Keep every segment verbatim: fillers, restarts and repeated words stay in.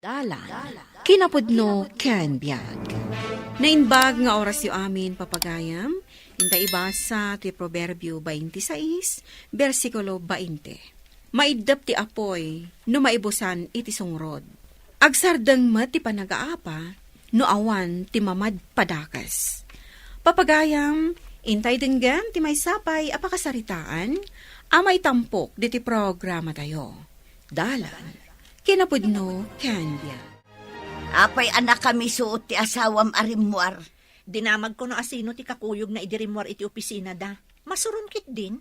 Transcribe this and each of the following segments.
Dalan, kinapudno ken biag. Naimbag nga orasyo amin, papagayam, inta ibasa ti Proverbio twenty-six, bersikulo twenty. Maiddep ti apuy no maibusan iti sungrod. Agsardeng met ti panagaapa no awan ti mamadpadakes. Papagayam, intay denggem ti maysa pay a pakasaritaan a maitampok diti programatayo. Dalan, kinapudno ken biag. Apay a nakamisuot ti asawam a rimmuar? Dinamagko no asino ti kakuyogna idi rimmuar iti opisinada. Masuron ketdin.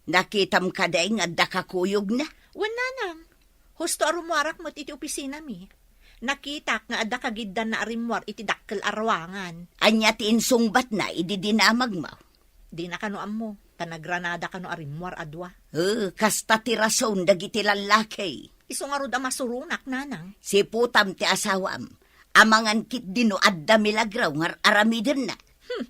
Nakitam kadi nga adda kakuyogna? Wen, nanang. Husto a rummuarak met iti opisinami. Nakitak nga adda kagiddanna a rimmuar iti dakkel a ruangan. Ania ti insungbatna idi dinamagmo? Dina kano ammo, ta nagranada kano a rimmuar a dua. Eh, kasta ti rason dagiti lallaki. Isu ngarud a masuronak, nanang. Siputam ti asawam. Amangan ketdi no adda milagro nga ar-aramidenna. Hmm,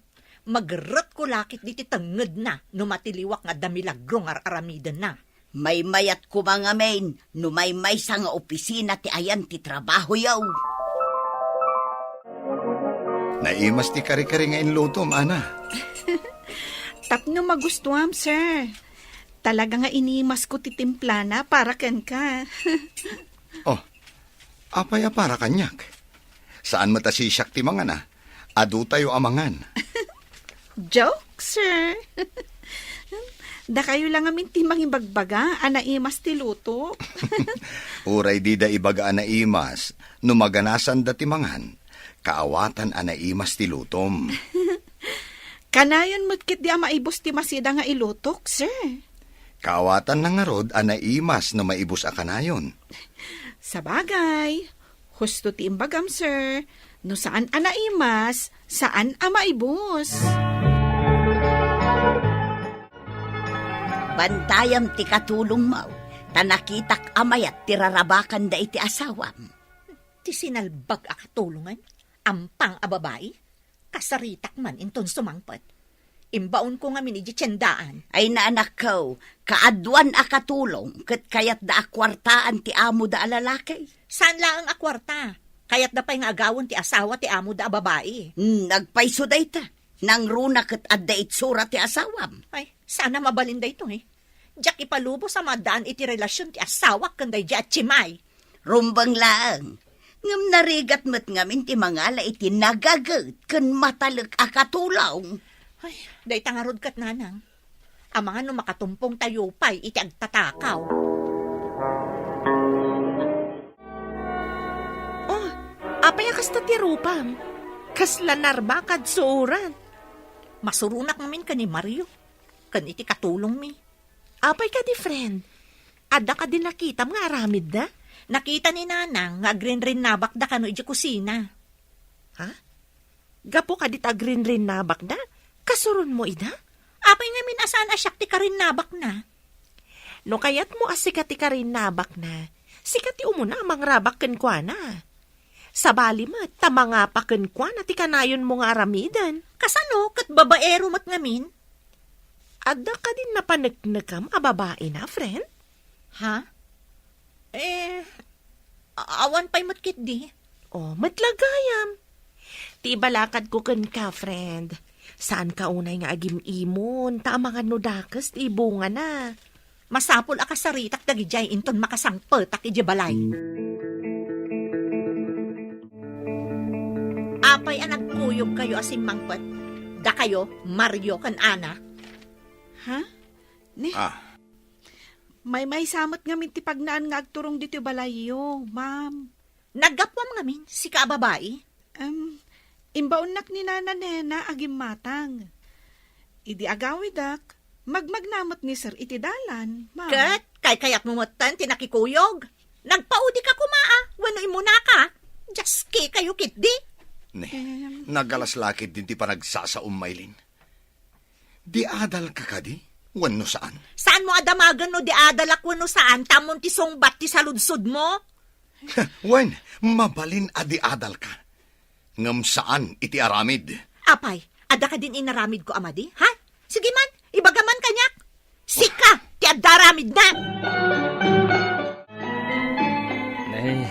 magerretko la ketdi ti tengngedna no matiliwak nga adda milagro nga ar-aramidenna. Maymayat koma ngamin no maymaysa nga opisina ti ayan ti trabahoyo. Naimas ti kare-kare nga inlutom, Ana. Tapno magustuam, sir. Talaga nga inimasko ti timplana para kenka. Oh, apay a para kaniak? Saan met a sisiak ti mangan, a? Adutayo a mangan. Joke, sir. Dakayo la ngamin ti mangibagbaga a naimas ti luto. Uray dida ibaga a naimas, no maganasanda ti mangan, kaawatan a naimas ti lutom. Kanayon met ketdi a maibus ti masida nga ilutok, sir. Kaawatanna ngarud a naimas no maibus a kanayon. Sabagay, husto ti imbagam, sir. No saan a naimas, saan a maibus. Bantayam ti katulongmo, ta nakitak a mayat ti rarabakanda iti asawam. Ti sinalbag a katulongen, ampang a babai? Kasaritak man inton sumangpet. Imbaonko ngamin idiay tiendaan. Ay, naanakko, kaaduan a katulong, ket kayatda a kuartaan ti amoda a lalaki. Saan laeng a kuarta? Kayatda pay nga agawen ti asawa ti amoda a babai. Hmm, nagpayso dayta. Nangruna ket adda itsura ti asawam. Ay, saan a mabalin daytoy. Diak ipalubos a maaddaan iti relasion ti asawak ken daydiay a tiemay. Rumbeng laeng. Ngem narigat met ngamin ti mangala iti nagaget ken matalek a katulong. Ay, dayta ngarud ket, nanang. Amangan no makatumpongtayo pay iti agtatakaw. Oh, apay a kasta ti rupam? Kasla narbakad suoran. Masuronak ngamin ken ni Mario, ken iti katulongmi. Apay kadi, friend? Adda kadi nakitam nga aramidda? Nakita ni Nanang nga agrinrinnabakda kano idiay kusina. Ha? Gapu kadit agrinrinnabakda, kasuronmo ida? Apay ngamin a saan a siak ti karinnabakna? No kayatmo a sika ti karinnabakna, sika ti umuna a mangrabak kenkuana. Sabali met ta mangapa kenkuana ti kanayonmo nga aramiden. Kasano ket babaero met ngamin? Adda kadin napaneknekam a babaina, friend? Ha? Eh, a-, awan pay met ketdi. Oh, met la gayam. Ti ibalakadko kenka, friend. Saanka unay nga agim-imon, ta amangan no dakes ti ibungana. Masapul a kasaritak dagidiay inton makasangpetak idiay balay. Apay a nagkuyogkayo a simmangpet? Dakayo, Mario ken Ana? Ha? Ne? Ah. Maymaysa met ngamin ti pagnaan nga agturong ditoy balayyo, ma'am. Naggapuam ngamin, sika a babai? Em, imbaonnak ni Nana Nena a gimmatang. Idi agawidak, magmagna met ni Sir iti dalan, ma'am. Ket, kaykayatmo metten ti nakikuyog? Nagpaudika koma, a, wenno immunaka? Diaske kayo ketdi? Ne, em, nagalas la ketdin ti panagsasaom, Maylin. Diadalka kadi? Wenno saan? Saanmo a damagen no diadalak wenno saan, ta ammom ti sungbat ti saludsodmo? Wen, mabalin a diadalka. Ngem saan iti aramid. Apay, adda kadin inaramidko a madi, ha? Sige man, ibaga man kaniak. Sika ti adda aramidna. Nay,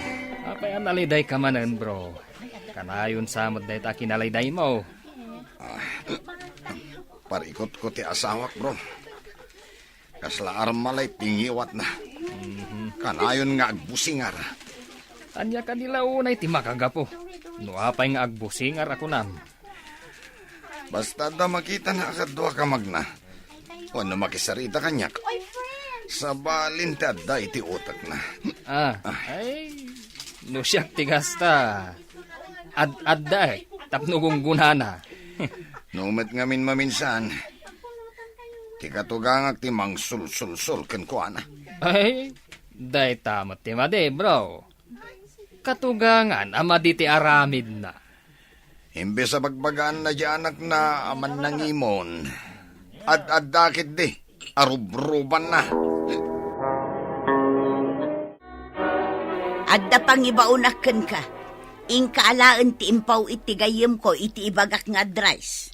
Pay a nalidayka manen, bro. Kanayon sa met dayta a kinalaydaymo. Parikutko ti asawak, bro. Kasla armalay pingiwatna. Kanayon nga agbusingar. Ania kadi la unay ti makagapu? No apay nga agbusingar a kunam? Basta adda makitana a kaduak a magna. Wenno makisarita kaniak. Sabalin ti adda iti utekna. Ah, ay, no siak ti kasta, ad-, adda eh, tapno gunggunana. No met ngamin maminsan, ti katugangak ti mangsulsulsol kenkuana. Ay, dayta met ti madi, bro. Katugangan a madi ti aramidna. Imbes a bagbagaanna di anakna a mannangimon, ad-adda ketdi a rubrubanna. Adda pangibaonak kenka. Inka alaen ti impaw iti gayyemko iti ibagak nga address.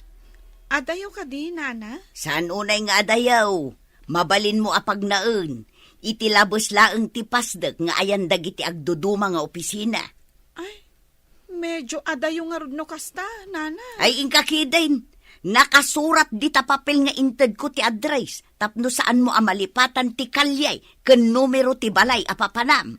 Adayo kadi, Nana? Saan unay nga adayo? Mabalinmo a pagnaen. Iti labes laeng ti pasdek nga ayan dagiti agduduma nga opisina. Ay, medyo adayo ngarud no kasta, Nana. Ay, inka ketdin. Nakasurat dita papel nga intedko ti address tapno saanmo a malipatan ti kalye ken numero ti balay a papanam.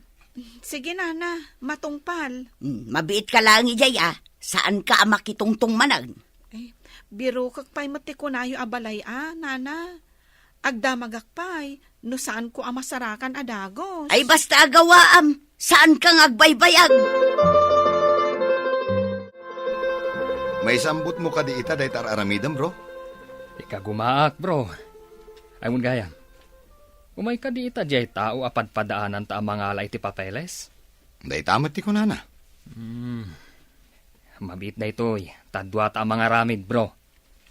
Sige, Nana, matungpal. Hmm, mabiitka laeng idiay, a. Saanka a makitungtong manen. Ay, birokek pay met ti kunayo a balay, a, Nana. Agdamagak pay no saanko a masarakan a dagus. Ay, basta agawaam, saanka nga agbaybayag. Maisambutmo kadi ita dayta ar-aramidem, bro? Ikagumaak, bro. Ay, wen gayam, umay kadi ita diay tao a padpadaananta a mangala iti papeles? Dayta met ti kunana. Hmm. Mabiit daytoy, ta duata a mangaramid, bro.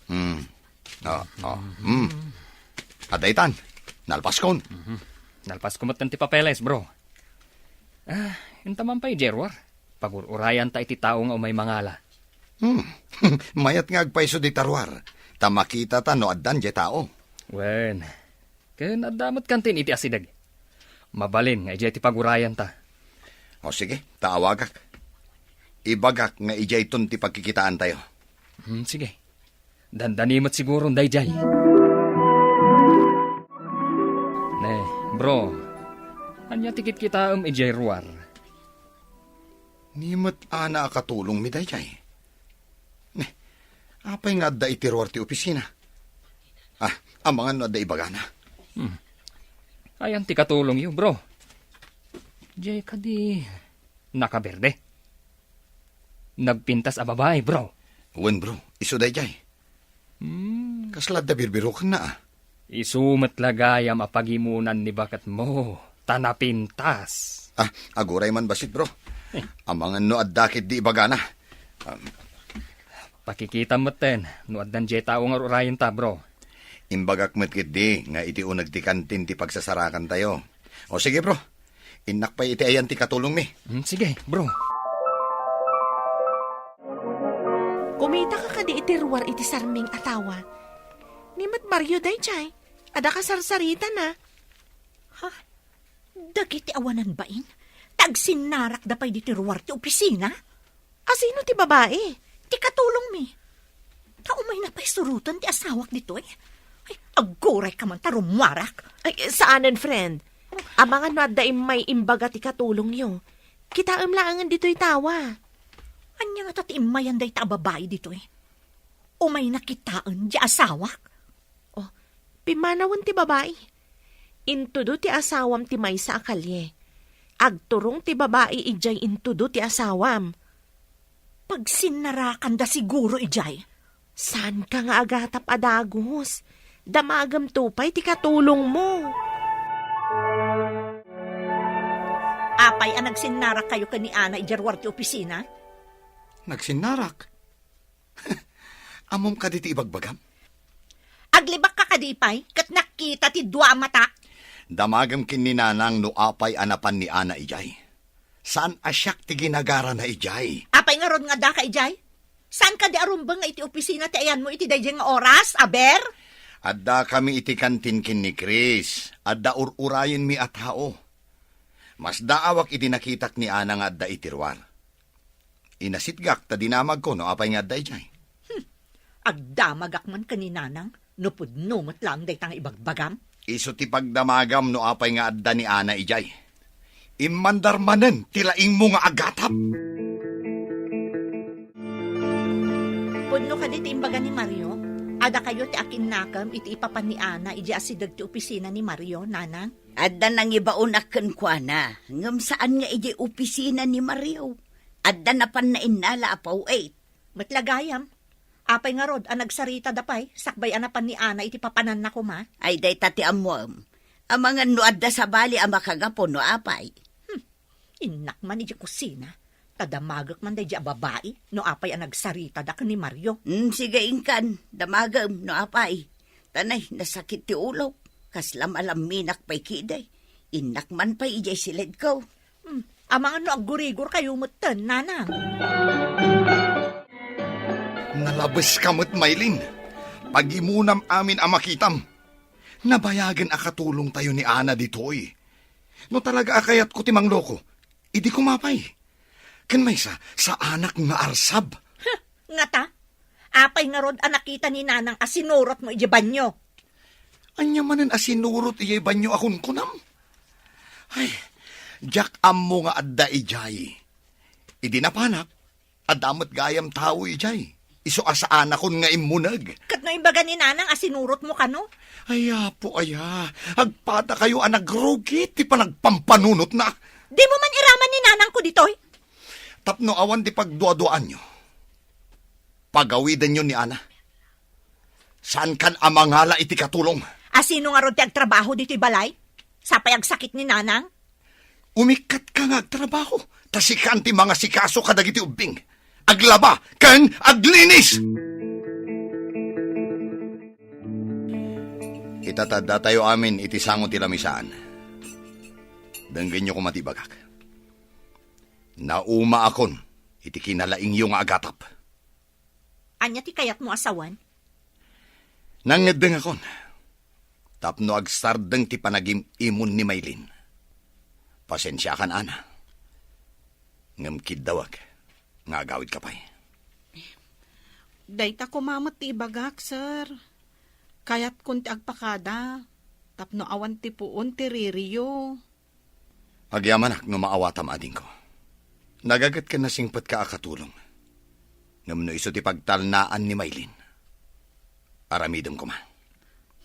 Hmm. Oh, oh. Hmm. Adda itan. Nalpaskon. Mhm. Nalpasko met ti papeles, bro. Ah, inta man pay, Gerwar. Pagur-urayanta iti tao nga umay mangala. Hmm. Mayat nga agpayso dita ruar, ta makitata no addan diay tao. Wen, ken adda met kantin iti asideg. Mabalin nga idiay ti pagurayanta. O sige, ta awagak. Ibagak nga idiayton ti pagkikitaantayo. Hmm, sige. Dandani met siguron daydiay. Ne, bro, ania ti kitkitaem idiay ruar? Ni met ana a katulongmi daydiay. Ne, apay nga adda iti ruar ti opisina? Ah, amangan no adda ibagana. Hmm. Ayan ti katulongyo, bro. Diay kadi nakaberde? Nagpintas a babai, bro. Wen, bro. Isu daydiay. Hmm. Kasla adda birbirokenna, a? Isu met la gayam a pagimunan ni baketmo, ta napintas. Ah, aguray man bassit, bro. Eh. Amangan no adda ketdi ibagana. Um, Pakikitam metten no addan diay tao nga ur-urayenta, bro. Imbagak met ketdi nga iti uneg ti kantin ti pagsasarakantayo. O sige, bro. Innak pay iti ayan ti katulongmi. Hmm, sige, bro. Kumitaka kadi iti ruar iti sarming a tawa? Ni met Mario daydiay, adda kasarsaritana. Ha? Dagiti awanan bain? Ta agsinnarakda pay ditoy ruar ti opisina? Asino ti babai? Ti katulongmi. Ta umayna pay suroten ti asawak ditoy. Ay, aggurayka man ta rummuarak. Ay, saanen, friend. Amangan no adda immay imbaga ti katulongyo. Kitaem laengen ditoy tawa. Ania ngata ti immayan dayta a babai ditoy? Umayna kitaen ti asawak? Oh, pimmanawen ti babai. Intudo ti asawam ti maysa a kalye. Agturong ti babai idiay intudo ti asawam. Pagsinnarakanda siguro idiay. Saanka nga agatap a dagus? Damagem to pay ti katulongmo. Apay a nagsinnarakkayo ken ni Ana idiay ruar ti opisina? Nagsinnarak? Ammom kadi ti ibagbagam? Aglibakka kadi pay ket nakita ti dua a matak? Damagem ken ni Nanang no apay a napan ni Ana idiay. Saan a siak ti ginagarana idiay. Apay ngarud nga addaka idiay? Saan kadi a rumbeng nga iti opisina ti ayanmo iti daydiay nga oras, aber? Addakami iti kantin ken ni Chris. Adda ur-urayenmi a tao. Masdaawak iti nakitak ni Ana nga adda iti ruar. Inasitgak ta dinamagko no apay nga adda idiay. Agdamagak man ken ni Nanang no pudno met laeng dayta nga ibagbagam. Isu ti pagdamagam no apay nga adda ni Ana idiay. Immandar manen ti laingmo nga agatap. Pudno kadi ti imbaga ni Mario? Adda kayo ti akinnakem iti ipapan ni Ana idiay asideg ti opisina ni Mario, Nanang? Adda nangibaonak kenkuana, ngem saan nga idiay opisina ni Mario. Adda napanna innala a paw-it. Met la gayam, apay ngarud a nagsaritada pay sakbay a napan ni Ana iti papananna koma? Ay, dayta ti ammoem. Amangan no adda sabali a makagapu no apay. Hmm, innak man idiay kusina, ta damagek man daydiay a babai no apay a nagsaritada ken ni Mario. Hmm, sige, inkan, damagem no apay. Ta nay, nasakit ti ulok. Kasla malamminak pay kidi. Innak man pay idiay siledko. Hmm, amangan no aggurigor kayo metten, Nanang. Nalabeska met, Maylin. Pagimunam amin a makitam. Nabayagen a katulongtayo ni Ana ditoy. No talaga a kayatko ti mangloko, idi koma pay. Ken maysa, saanak nga arsab. Huh, ngata? Apay ngarud a nakita ni Nanang a sinurotmo idiay banyo? Ania manen a sinurot idiay banyo a kunkunam? Ay, diak ammo nga adda idiay. Idi napanak, adda met gayam tao idiay. Isu a saanakon nga immuneg. Ket no imbaga ni Nanang a sinurotmo kano? Ay, Apo, aya, agpadakayo a nagrugi ti panagpampanunotna. Dimo man iraman ni Nanangko ditoy? Tapno awan ti pagduaduaanyo, pagawidenyo ni Ana. Saankan a mangala iti katulong. A sino ngarud ti agtrabaho ditoy balay? Sapay agsakit ni Nanang? Umikkatka nga agtrabaho, ta sikaan ti mangasikaso kadagiti ubbing. Aglaba ken aglinis! Ita ta addatayo amin iti sango ti lamisaan. Denggenyo koma ti ibagak. Naumaakon iti kinalaingyo nga agatap. Ania ti kayatmo a sawen? Nangngeddengakon tapno agsardeng ti panagim-imon ni Maylin. Pasensiakan, Ana. Ngem kiddawek nga agawidka pay. Dayta koma met ti ibagak, sir. Kayatkon ti agpakada tapno awan ti puon ti ririyo. Agyamanak no maawatam, adingko. Nagaget ken nasingpetka a katulong. Ngem no isu ti pagtalnaan ni Maylin, aramidem koma.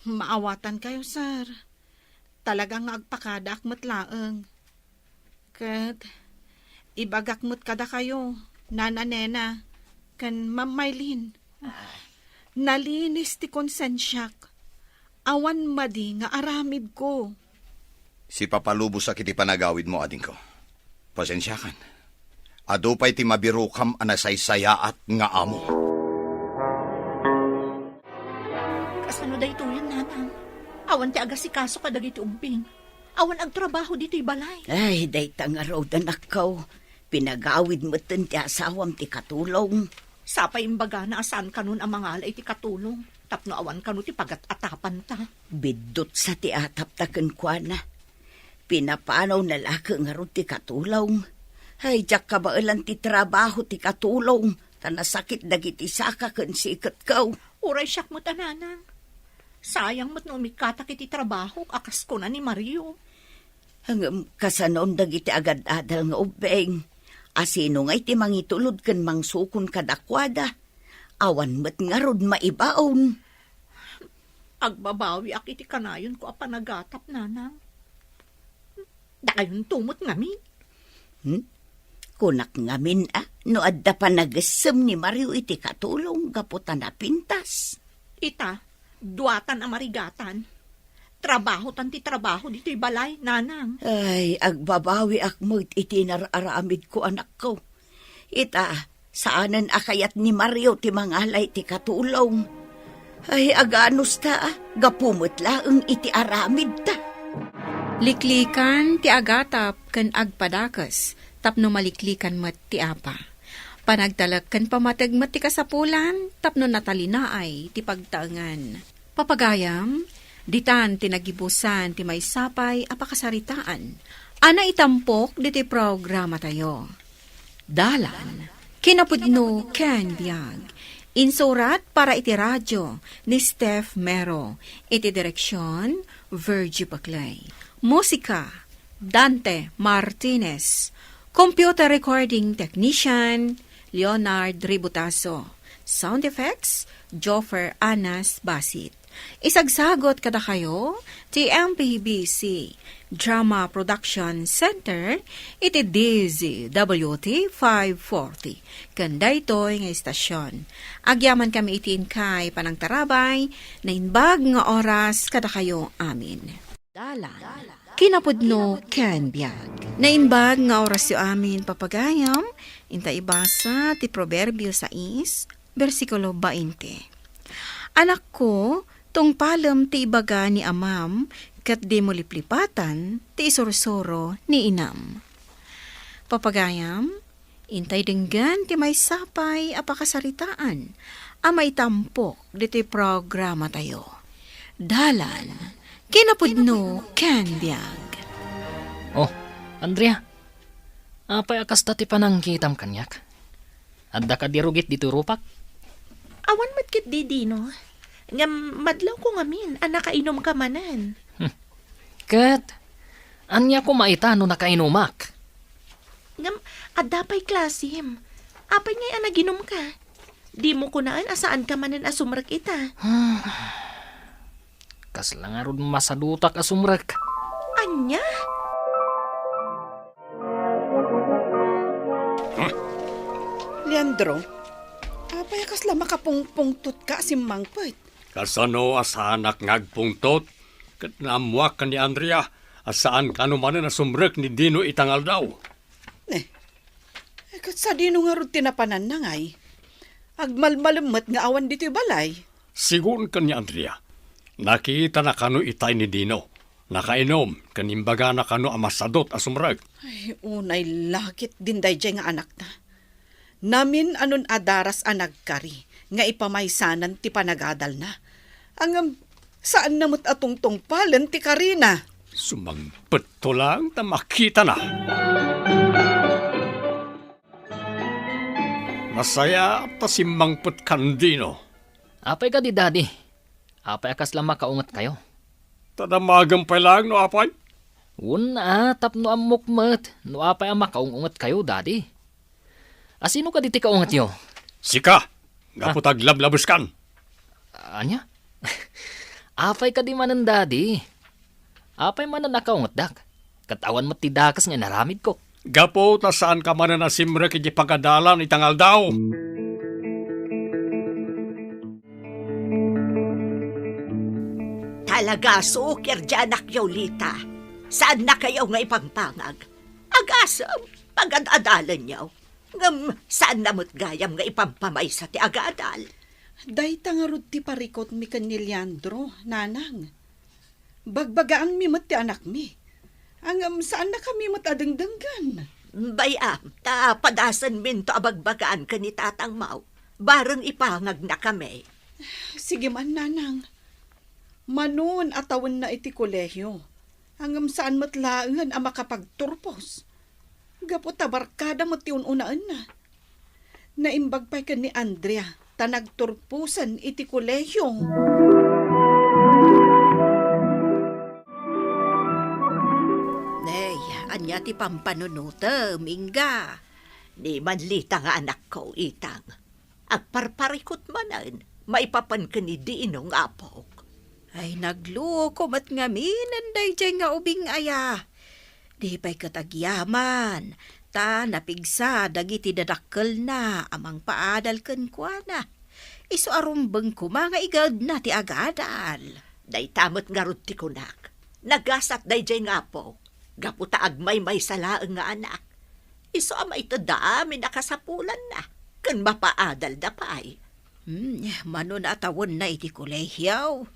Maawatankayo, sir. Talaga nga agpakadaak met laeng. Ket ibagak met kadakayo, Nana Nena, ken Ma'am Maylin. Nalinis ti konsensiak. Awan madi nga aramidko. Sipapalubosak iti panagawidmo, adingko. Pasensiakan. Adu pay ti mabirokam a nasaysayaat nga amo. Kasano daytoyen, Nanang? Awan ti agasikaso kadagiti ubbing. Awan agtrabaho ditoy balay. Ay, dayta ngarud, anakko. Pinagawid metten ti asawam ti katulong. Sapay imbagana a saan kanon a mangala iti katulong tapno awan kano ti pagat-atapanta. Biddutsa ti atapta kenkuana. Pinapanawna la ket ngarud ti katulong. Ay, diak kabaelan ti trabaho ti katulong, ta nasakit dagiti saka ken siketko. Uray siak met a, Nanang. Sayang met no umikkatak iti trabahok a kas kuna ni Mario. Ngem kasanon dagiti agad-adal nga ubbing? A sino ngay ti mangitulod ken mangsukon kadakuada? Awan met ngarud maibaon. Agbabawiak iti kanayonko a panagatap, Nanang. Dakayonto met ngamin. Hmm? Kunak ngamin a no adda panagessem ni Mario iti katulong gapu ta napintas. Ita, duatan a marigatan. Trabahotan ti trabaho ditoy balay, Nanang. Ay, agbabawiak met iti nar-aramidko, anakko. Ita, saanen a kayat ni Mario ti mangala iti katulong. Ay, aganusta, gapu met laeng iti aramidta. Liklikan ti agatap ken agpadakes tapno maliklikan met ti apa. Panagtalek ken pammateg met ti kasapulan tapno natalinaay ti pagtaengan. Papagayam, ditan ti nagibusan ti maysa pay a pakasaritaan. a naitampok ditoy programatayo. Dalan, kinapudno ken biag. Insurat para iti radio ni Steph Mero. Iti direksyon, Virgie Paclay. Musika, Dante Martinez. Computer recording technician, Leonard Ributaso. Sound effects, Joffer Anas Basit. Isagsagot kadakayo ti M P B C Drama Production Center iti D Z W T five forty. Ken daytoy nga istasyon, agyaman kami iti inkay panangtarabay, naimbag nga oras kadakayo amin. Dalan, kinapudno ken biag. Naimbag nga orasyo amin, papagayam, inta ibasa ti Proverbio sais, bersikulo bainte. Anakko, tungpalem ti ibaga ni amam, ket dimo liplipatan ti isursuro ni inam. Papagayam, intay denggen ti maysa pay a pakasaritaan a maitampok ditoy programatayo. Dalan, kinapudno ken biag. Oh, Andrea, apay a kasta ti panangkitam kaniak? Adda kadi rugit ditoy rupak? Awan met ketdi, Dino. Ngem madlawko ngamin a nakainumka manen. Hmm. Ket, ania koma ita no nakainumak? Ngem, adda pay klasim. Apay ngay a naginumka? Dimo kunaen a saanka manen a sumrek ita. Hmm. Kasla ngarud masadutak a sumrek. Ania? Leandro, apay a kasla makapungpungtotka a simmangpet? Kasano a saanak nga agpungtot? Ket naammoak ken ni Andrea a saan kano manen a sumrek ni Dino ita nga aldaw. Ne, eh, ket sadino ngarud ti napananna ngay? Agmalmalem met nga awan ditoy balay. Sigun ken ni Andrea, nakitana kano itay ni Dino. Nakainom, ken imbagana kano a masadut a sumrek. Ay, unay la ketdin daydiay nga anakna. Namin-anon a daras a nagkari nga ipamaysanan ti panagadalna. Ngem, saanna met a tungtungpalen ti karina. Sumangpetto laeng ta makitana. Nasayaat ta simmangpetkan, Dino. Apay kadi, Daddy? Apay a kasla makaungetkayo? Ta damagem pay laeng no apay? Wen a, tapno ammok met no apay a makaung-ungetkayo, Daddy. A sino kadi ti kaungetyo? Sika, gapu ta aglablabeskan. Ania? Apay kadi manen, Daddy? Apay manen a kaungetdak? Ket awan met ti dakes nga inaramidko. Gapu ta saanka manen a simrek iti pagadalan ita nga aldaw. Talaga, sukir di anakyo, Lita. Saannakayo nga ipangpangag. Agasem, pagad-adalanyo. Ngem saanna met gayam nga ipampamaysa ti agadal. Dayta ngarud ti parikutmi ken ni Leandro, Nanang. Bagbagaanmi met ti anakmi. Ngem saannakami met a dengdenggen. Bay-am, ta padasenminto a bagbagaan ken ni tatangmo. Bareng ipangagnakami. Sige man, Nanang. Manon a tawenna iti kolehio. Ngem saan met laengen a makapagturpos. Gapu ta barkada met ti un-unaenna. Naimbag pay ken ni Andrea ta nagturposen iti kolehio. Nay, ania ti pampanunotem, Inga? Ni Manlita nga anakko, Itang. Agparparikut manen maipapan ken ni Dino nga apok. Ay, nagluko met ngaminen daydiay nga ubing aya. Di pay ket agyaman, ta napigsa dagiti dadakkelna a mangpaadal kenkuana. Isu a rumbeng koma nga igaedna ti agadal. Dayta met ngarud ti kunak, nagasat daydiay nga apok, gapu ta agmaymaysa laeng nga anak. Isu a maited amin a kasapulanna, ken mapaadalda pay. Hmm, manon a tawenna iti kolehio.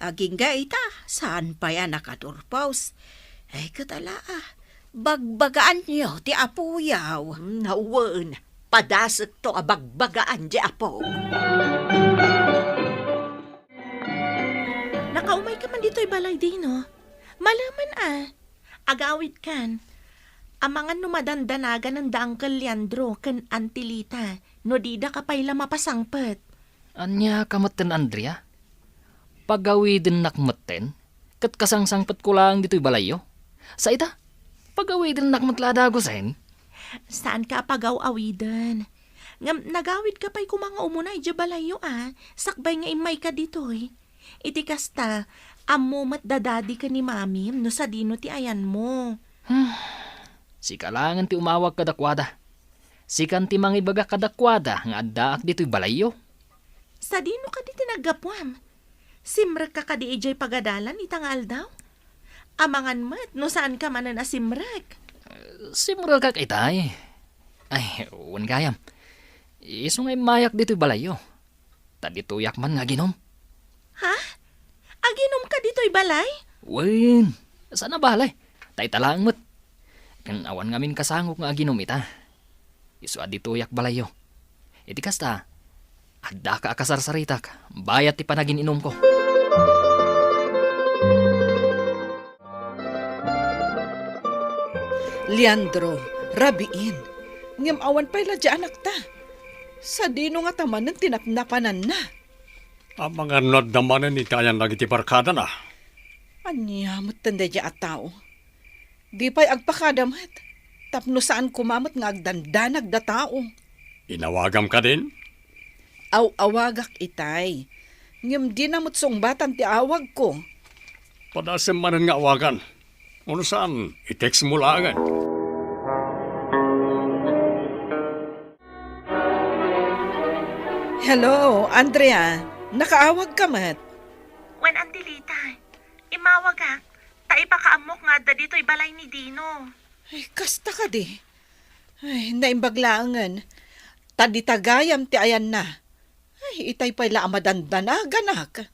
Agingga ita, saan pay a nakaturpos. Ay, ket ala, ah, bagbagaanyo ti apoyo. Hmm, wen, padasekto a bagbagaan ti apo. Nakaumayka man ditoy balay, Dino? Malemen a. Agawidkan. Amangan no madandanagan da Uncle Leandro ken Auntie Lita, no didaka pay la mapasangpet. Ania ka metten, Andrea? Pagawidennak metten, ket kasangsangpetko laeng ditoy balayyo. Sa ita, pagawidennak met la a dagusen. Saanka a pagaw-awiden. Ngem nagawidka pay koma nga umuna idiay balayyo a, sakbay nga immayka ditoy. Iti kasta, ammo met da Daddy ken ni Mamim no sadino ti ayanmo. Hmm. Sika laengen ti umawag kadakuada. Sikan ti mangibaga kadakuada nga addaak ditoy balayyo. Sadino kadi ti naggapuam? Simrekka kadi idiay pagadalan ita nga aldaw? Amangan met no saanka manen a simrek. Simrekak itay. Ay, wen gayam. Isu nga immayak ditoy balayyo. Ta ditoyak man nga aginom. Ha? Aginumka ditoy balay? Wen, saan a bale. Ta ita laeng met. Ken awan ngamin kasangok nga aginom ita. Isu a ditoyak balayyo. Iti kasta, addaka a kasarsaritak, bayat ti panagin-inumko. Leandro, rabiin. Ngem awan pay la diay anakta. Sadino ngata manen ti napnapananna? Amangan no adda manen iti ayan dagiti barkadana. Ania metten daydiay a tao? Di pay agpakada met, tapno saan koma met nga agdandanag da tao. Inawagam kadin? Aw-awagak itay. Ngem dina met sungbatan ti awagko. Padasem manen nga awagan. Ono saan, i-text mo laengen. Hello, Andrea. Nakaawag ka met? Wen, Auntie Lita. Imawagak, ta ipakaammok nga adda ditoy balay ni Dino. Ay, kasta kadi. Ay, naimbag laengen. Ta dita gayam ti ayanna. Ay, itay pay la a madandanaganak.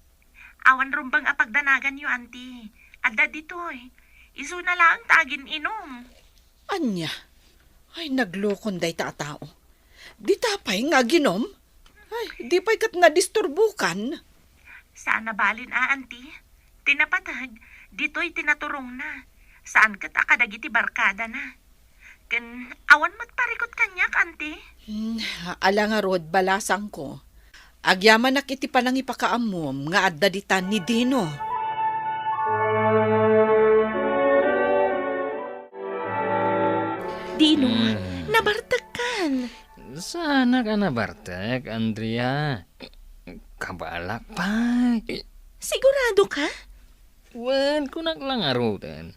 Awan rumbeng a pagdanaganyo, Auntie. Adda ditoy. Isuna laeng ta agin-inum. Ania? Ay, naglukon dayta a tao. Dita pay nga aginom? Ay, di pay ket nadisturbokan. Saan a balin a, Auntie. Ti napateg, ditoy ti naturongna. Saan ket a kadagiti barkadana. Ken awan met parikut kaniak, Auntie. Hmm, ala ngarud, balasangko. Agyamanak iti panangipakaammom nga adda ditan ni Dino. Dino, hmm, nabartekkan. Saanak a nabartek, Andrea. Kabaelak pay. Sigurado ka? Wen, kunak la ngaruden.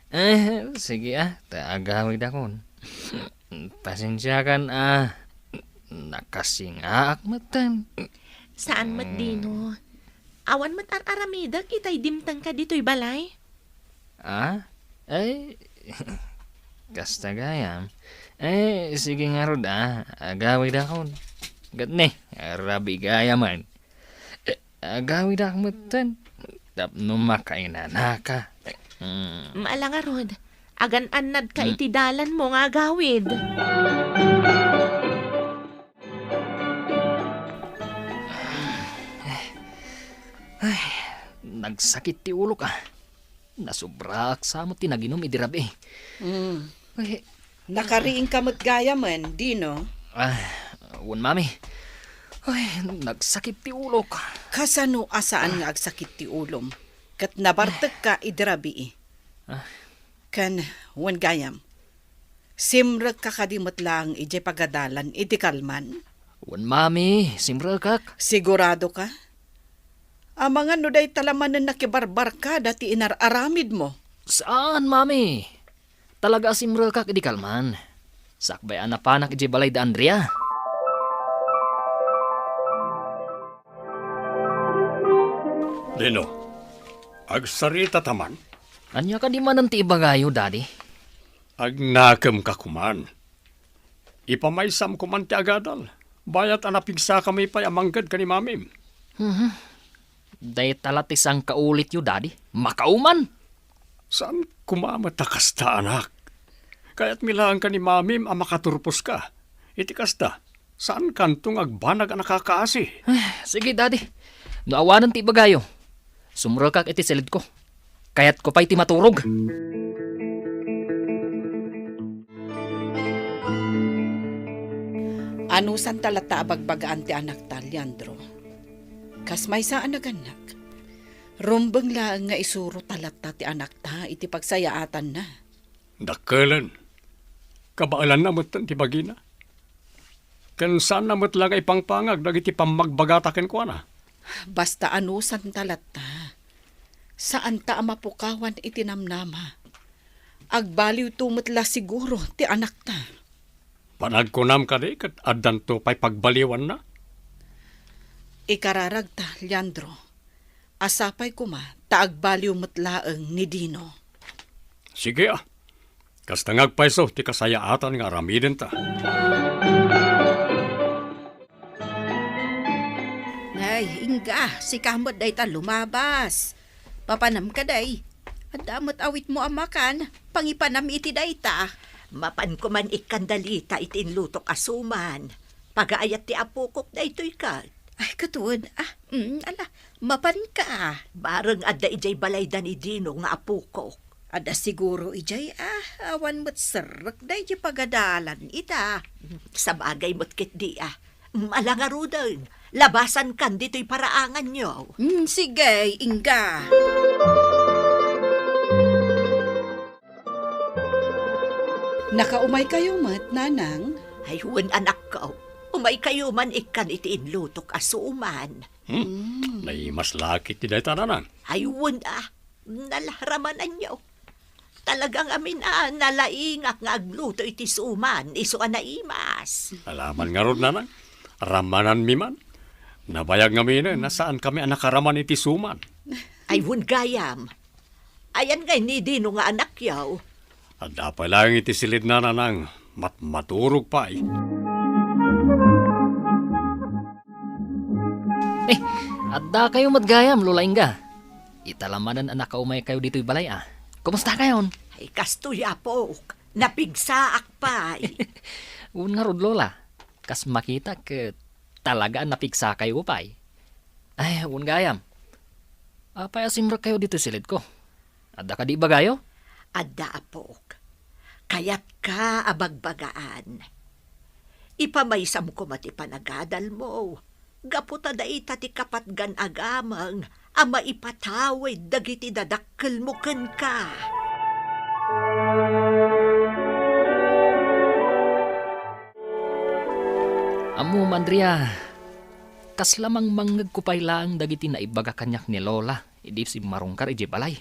Eh, sige, ah, ta agawidakon. Pasensiakan, ah, nakasingaak metten. Saan met, mm, Dino? Awan met ar-aramidek itay dimtengka ditoy balay? Ah? Ay, kasta gayam. Eh, sige ngarud, ah, agawidakon. Ket ne, rabii gayamen. Agawidak metten tapno makainanaka. Mm. Ala ngarud, agan-annadka, hmm, iti dalanmo nga agawid. Ay, nagsakit ti ulok, ah. Nasubraak sa met ti naginum idi rabii. Mm. Ay. Nakariingka met gayamen, Dino? Ah, wen, Mami. Ay, nagsakit ti ulok. Kasano a saan nga agsakit ti ulom? Ket nabartekka idi rabii. Ah. Ken, wen gayam, simrekka kadi met laeng idiay pagadalan idi kalman? Wen, Mami, simrekak. Sigurado ka? Amangan no dayta la manen nakibarbarkada ti inar-aramidmo. Saan, Mami. Talaga a simrekak idi kalman. Sakbay a napanak idiay balay da Andrea. Dino, agsarita ta man? Ania kadi manen ti ibagayo, Daddy? Agnakemka koman. Ipamaysam koman ti agadal. Bayat a napigsakami pay a mangted ken ni Mamim. Mhm. Dayta la ti sangkaulityo, Daddy. Makauman! Saan koma met a kasta, anak. Kayatmi laeng ken ni Mamim a makaturposka. Iti kasta, saankanto nga agbanag a nakakaasi. Ah, sige, Daddy. No awanen ti ibagayo, sumrekak iti silidko. Kayatko pay ti maturog. Anusanta latta a bagbagaan ti anakta, Leandro? Kas maysa a nagannak, rumbeng laeng nga isurota latta ti anakta iti pagsayaatanna. Dakkelen, kabaelanna metten ti bagina. Ken saanna met la nga ipangpangag dagiti pammagbagata kenkuana. Basta anusanta latta, saanta a mapukawan iti namnama. Agbaliwto met la siguro ti anakta. Panagkunam kadi ket addanto pay pagbaliwanna? Ikararagta, Leandro, a sapay koma ta agbaliw met laeng ni Dino. Sige a, kasta nga agpayso ti kasayaatan nga aramidenta. Ay, ingga, sika met dayta lumabas. Papanam kadi. Adda met awitmo a makan, pangipanam iti dayta. Mapanko man ikkan dalita iti inlutok a suman. Pagaayat ti apokok daytoy ket. Ay, ket wen, ah, mm, ala, mapanka. Bareng adda idiay balayda ni Dino nga apokok. Adda siguro idiay, ah, awan met serrek daydiay pagadalan ita. Sabagay met ketdi, ah. Ala ngaruden, labasankan ditoy paraanganyo. Mm, sige, ingga. Nakaumaykayo met, Nanang? Ay, wen, anakko. Umaykayo man ikkan iti inlutok a suman. Hmm. Mm. Naimas la ketdi dayta, Nanang. Ay, wen, ah. Nalaramananyo. Talaga ngamin a nalaingak nga agluto iti suman, isu a naimas. Alaman ngarud, Nanang. Ramananmi man. Nabayag ngamin a saankami a nakaraman iti suman. Ay, wen gayam. Ayan ngay ni Dino nga anakyo? Adda pay laeng iti silidna, Nanang. Matmaturog pay. Eh, addakayo met gayam, Lola Inga. Ita la manen a nakaumaykayo ditoy balay, a. Kumustakayon? Ay, kastoy, apok. Napigsaak pay. Wen ngarud, Lola. Kas makitak ket talaga a napigsakayo pay. Ay, wen gayam. Apay a simrekkayo ditoy silidko? Adda kadi ibagayo? Adda, apok. Kayatka a bagbagaan. Ipamaysam koma ti panagadalmo. Gapu ta dayta ti kapatgan a gameng a maipatawid dagiti dadakkelmo kenka. Ammom, Andrea, kasla mangmangngegko pay laeng dagiti naibaga kaniak ni Lola idi simmarungkar idiay balay.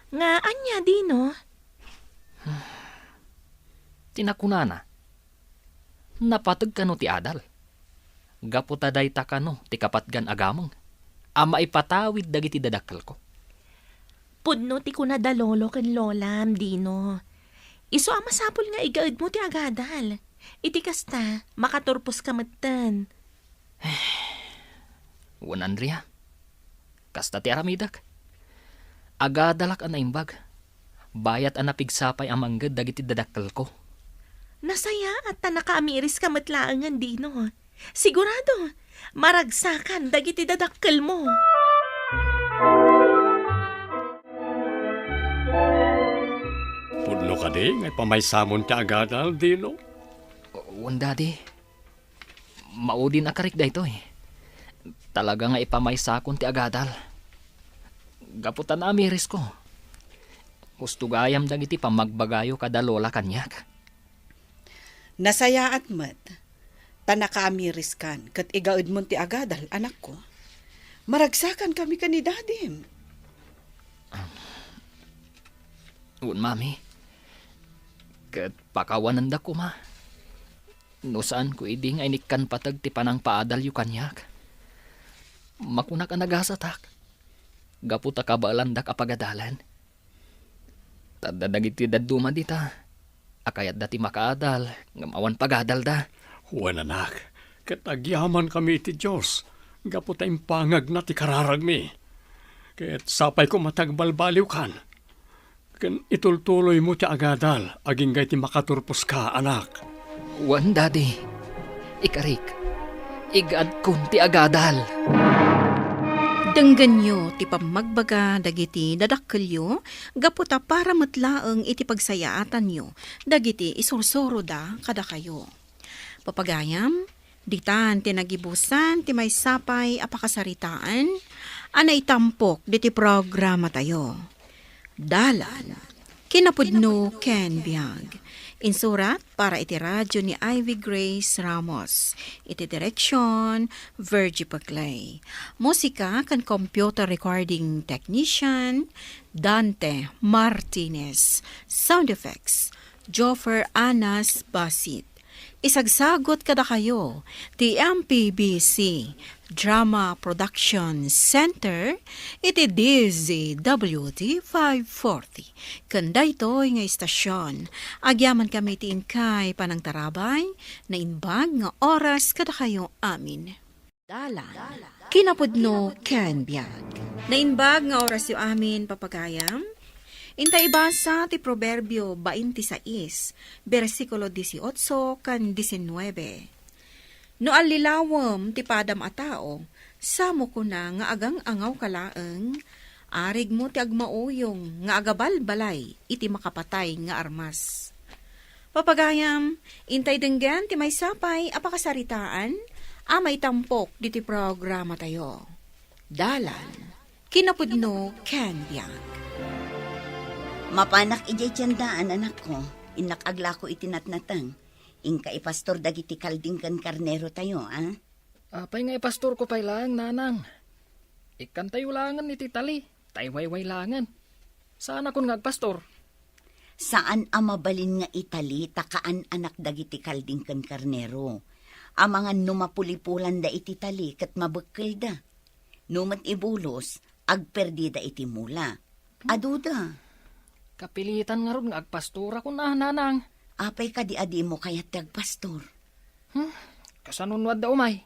Nga ania, Dino? Ti nakunana, napateg kano ti adal? Gapu ta dayta kano ti kapatgan a gameng a maipatawid dagiti dadakkelko. Pudno ti kuna da lolo ken lolam, Dino. Isu a masapul nga igaedmo ti agadal. Iti kasta, makaturposka metten. Wen, Andrea, kasta ti aramidek. Agadalak a naimbag. Bayat a napigsa pay a mangged dagiti dadakkelko. Nasayaat ta nakaamiriska met laengen, Dino. Sigurado, maragsakan dagiti dadakkelmo. Pudno kadi nga ipamaysam ti agadal, Dino? Wen, Daddy. Maudin a karik daytoy. Talaga nga ipamaysakon ti agadal. Gapu ta naamirisko. Husto gayam dagiti pammagbagayo kada lola kaniak. Nasayaat met, ta nakaamiriskan ket igaedmon ti agadal, anakko. Maragsakankami ken ni Dadim. Wen, Mami. Ket pakawanendak koma. No saanko idi nga inikkan pateg ti panangpaadalyo kaniak, makunak a nagasatak, gapu ta kabaelandak a pagadalen. Ta adda dagiti dadduma dita a kayatda ti makaadal ngem awan pagadalda. Wen, anak, ket agyamankami iti Dios gapu ta impangagna ti kararagmi. Ket sapay koma ti agbalbaliwkan. Ken itultuloymo ti agadal agingga iti makaturposka, anak. Wen, Daddy. Ikarik, igaadkon ti agadal. Denggenyo ti pammagbaga dagiti dadakkelyo gapu ta para met laeng iti pagsayaatanyo dagiti isursuroda kadakayo. Papagayam, ditan ti nagibusan ti maysa pay a pakasaritaan a naitampok diti programatayo. Dalan, kinapudno ken biag. Insurat para iti radyo ni Ivy Grace Ramos. Iti direksyon, Virgie Paclay. Musika ken computer recording technician, Dante Martinez. Sound effects, Joffer Anas Basit. Isagsagut kadakayo ti M P B C Drama Production Center iti D Z W T five forty. Ken daytoy nga istasyon, agyamankami ti inkay panangtarabay, naimbag nga oras kadakayo amin. Dalan, kinapudno ken biag. Naimbag nga orasyo amin, papagayam. Inta ibasa ti Proverbio twenty-six, bersikulo dieciocho ken diecinuebe. No allilawem ti padam a tao, samo kuna nga agang-angawka laeng, arigmo ti agmauyong nga agabalbalay iti makapatay nga armas. Papagayam, intay denggen ti maysa pay a pakasaritaan a maitampok ditoy programatayo. Dalan, kinapudno ken biag. Mapanak idiay tiendaan, anakko. Innak aglako iti natnateng. Inka ipastor dagiti kalding ken karnerotayo, a? Apay nga ipastorko pay laeng, nanang? Ikkantayo laengen iti tali, ta iwayway laengen. Saanakon nga agpastor? Saan a mabalin nga itali ta kaan-anak dagiti kalding ken karnero. Amangan no mapulipulanda iti tali ket mabekkelda. No met ibulos, agperdida iti mula. Aduda. Kapilitan ngarud nga agpastorakon a, nanang. Apay kadi a dimo kayat ti agpastor? Hmm? Kasano no adda umay?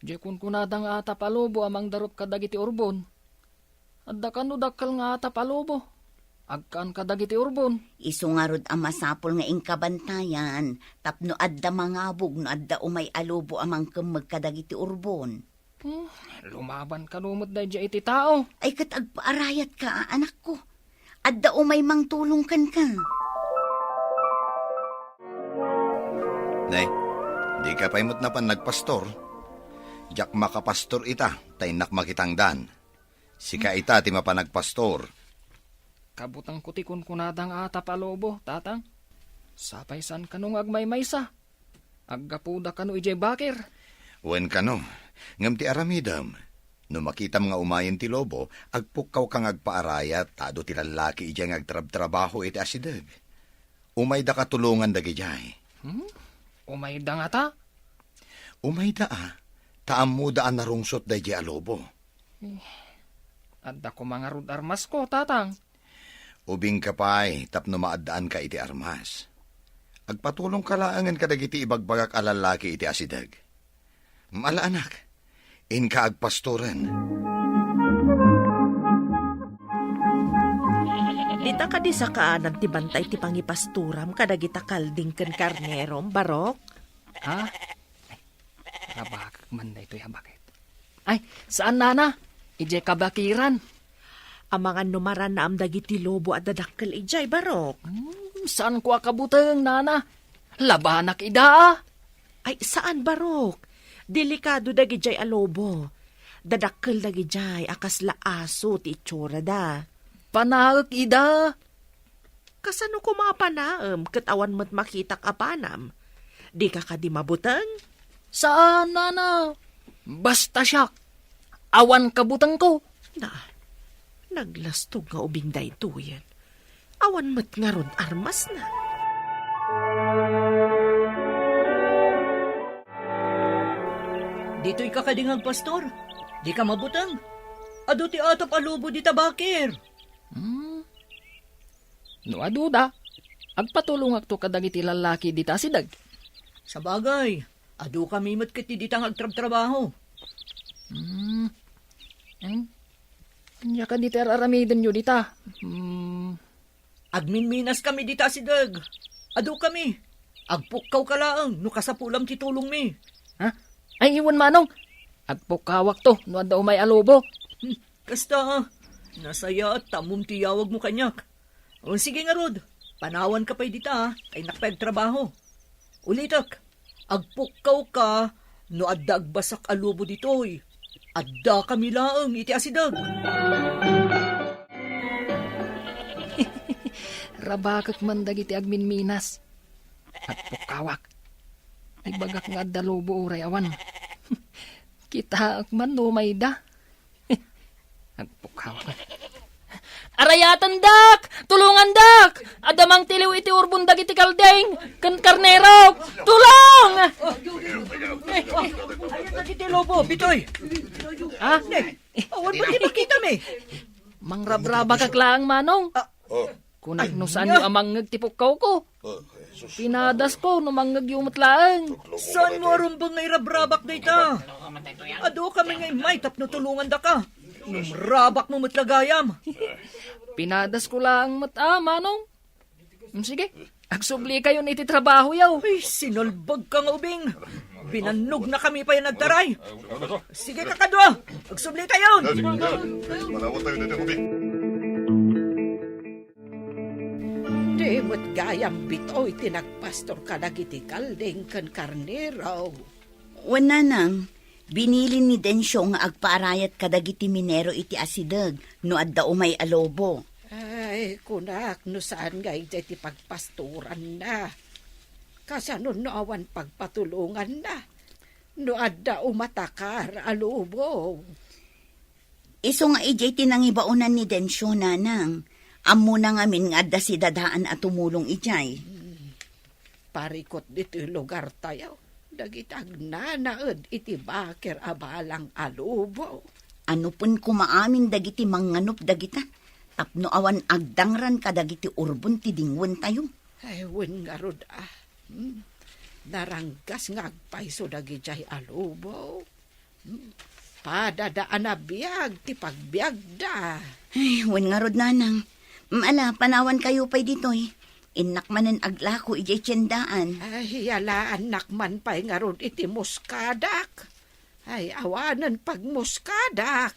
Diay kunkunada nga atap a lobo a mangdarup kadagiti urbon. Adda kano dakkel nga atap a lobo. Agkaan kadagiti urbon. Isu ngarud a masapul nga inkabantayan tapno adda mangabug no adda umay a lobo a mangkemmeg kadagiti urbon. Hmm, lumaban kano met daydiay iti tao. Ay, ket agpaarayatka, a anakko. Adda umay mangtulong kenka. Nay, dika pay met napan nagpastor? Diak makapastor ita, ta innak makitangdan. Sika ita ti mapan agpastor. Kabutengko ti kunkunada nga atap a lobo, tatang. Sapay saan kano nga agmaymaysa. Aggapuda kano idiay bakir. Wen kano, ngem ti aramidem, no makitam nga umayen ti lobo, agpukkawka nga agpaarayat ta adu ti lallaki idiay nga agtrabtrabaho iti asideg. Umayda katulongan dagidiay. Hmm? Umayda ngata? Umayda a, ta ammoda a narungsot daydiay a lobo. Eh, adda koma ngarud armasko, tatang. Ubingka pay tapno maaddaanka iti armas. Agpatulongka laengen kadagiti ibagbagak a lallaki iti asideg. Ala, anak, inka agpastoren. Dita kadi sakaanan ti bantay ti pangipastoram kadagita kalding ken karnerom, Barok? Ha? Ay, abakek man daytoy, abakek. Ay, saan, nana? Idiay kabakiran. Amangan no marannaam dagiti lobo a dadakkel idiay, Barok. Hmm, saanko a kabuteng, nana. Labanak ida, a. Ay, saan, Barok. Delikado dagidiay a lobo. Dadakkel dagidiay a kasla aso ti itsurada. Panaek ida. Kasano koma a panaem ket awan met makitak a panam? Dika kadi mabuteng? Saan, nana. Basta siak, awan kabutengko. Na, naglastog nga ubing daytoyen. Awan met ngarud armasna. Ditoyka kadi nga agpastor? Dika mabuteng? Adu ti atap a lobo dita bakir. Hmm? No aduda, agpatulongakto kadagiti lallaki dita asideg. Sabagay, adukami met ket dita nga agtrabtrabaho. Hmm. Em, ania kadi ti ar-aramidenyo dita? Hmm. Agminminaskami dita asideg. Adukami. Agpukkawka laeng no kasapulam ti tulongmi. Ha? Ay, wen, manong. Agpukkawakto no adda umay a lobo. Hmm. Kasta, a. Nasayaat ta ammom ti iyawagmo kaniak. O, sige ngarud, panawanka pay dita, a, ta innak pay agtrabaho. Ulitek, Agpukkawka no adda agbasak a lobo ditoy. Addakami laeng iti asideg. Rabakek man dagiti agminminas. Agpukkawak. Ibagak nga adda lobo uray awan. Kitaek man no mayda. Agpukkawak. Arayatendak! Tulongandak! Adda mangtiliw iti urbon dagiti kalding ken karnerok! Tulong! Ayan dagiti lobo, Bitoy! Ha? Ne, awan ba di makita mi? Mangrabrabakak laeng, Manong. Ah, Kunak no saanyo a mangngeg ti pukkawko. Pinadasko no mangngegyo met laeng. Saanmo a rumbeng nga irabrabak dayta? Adu kami nga immay tapno tulongandaka. Ngem rabakmo met la gayam. Pinadasko laeng met a, Manong. Mm, sige, agsubli kayon iti trabahoyo. Ay, sinalbagka nga ubing. Binannogna kami pay a nagtaray. Sige, kakadua, agsubli kayon. Manawat tayo dito, Ruby. Di met gayam, Bitoy, ti nagpastor kadagiti kalding ken karnero. Wen, nanang, binilin ni Dencio nga agpaarayat kadagiti minero iti asideg no adda umay a lobo. Ay, kunak, no saan nga idiay ti pagpastoranna. Kasano no awan pagpatulonganna? No adda umatakar a lobo. Isu nga idiay ti nangibaonan ni Dencio, nanang. Ammona ngamin nga adda sidadaan a tumulong idiay. Hmm. Parikut ditoy lugartayo dagiti agnanaed iti baker a balang a lobo. Anupen koma amin dagiti mangnganup dagita tapno awan agdangran kadagiti urbon ti dingwentayo. Ay, wen ngarud, a. Hmm. Naranggas nga agpayso dagidiay a lobo. Hmm. Padada a nabiag ti pagbiagda. Ay, wen ngarud, nanang. Ala, panawankayo pay ditoy. Innak manen aglako idiay tiendaan. Ay, yalaannak man pay ngarud iti muskadak. Ay, awanen pagmuskadak.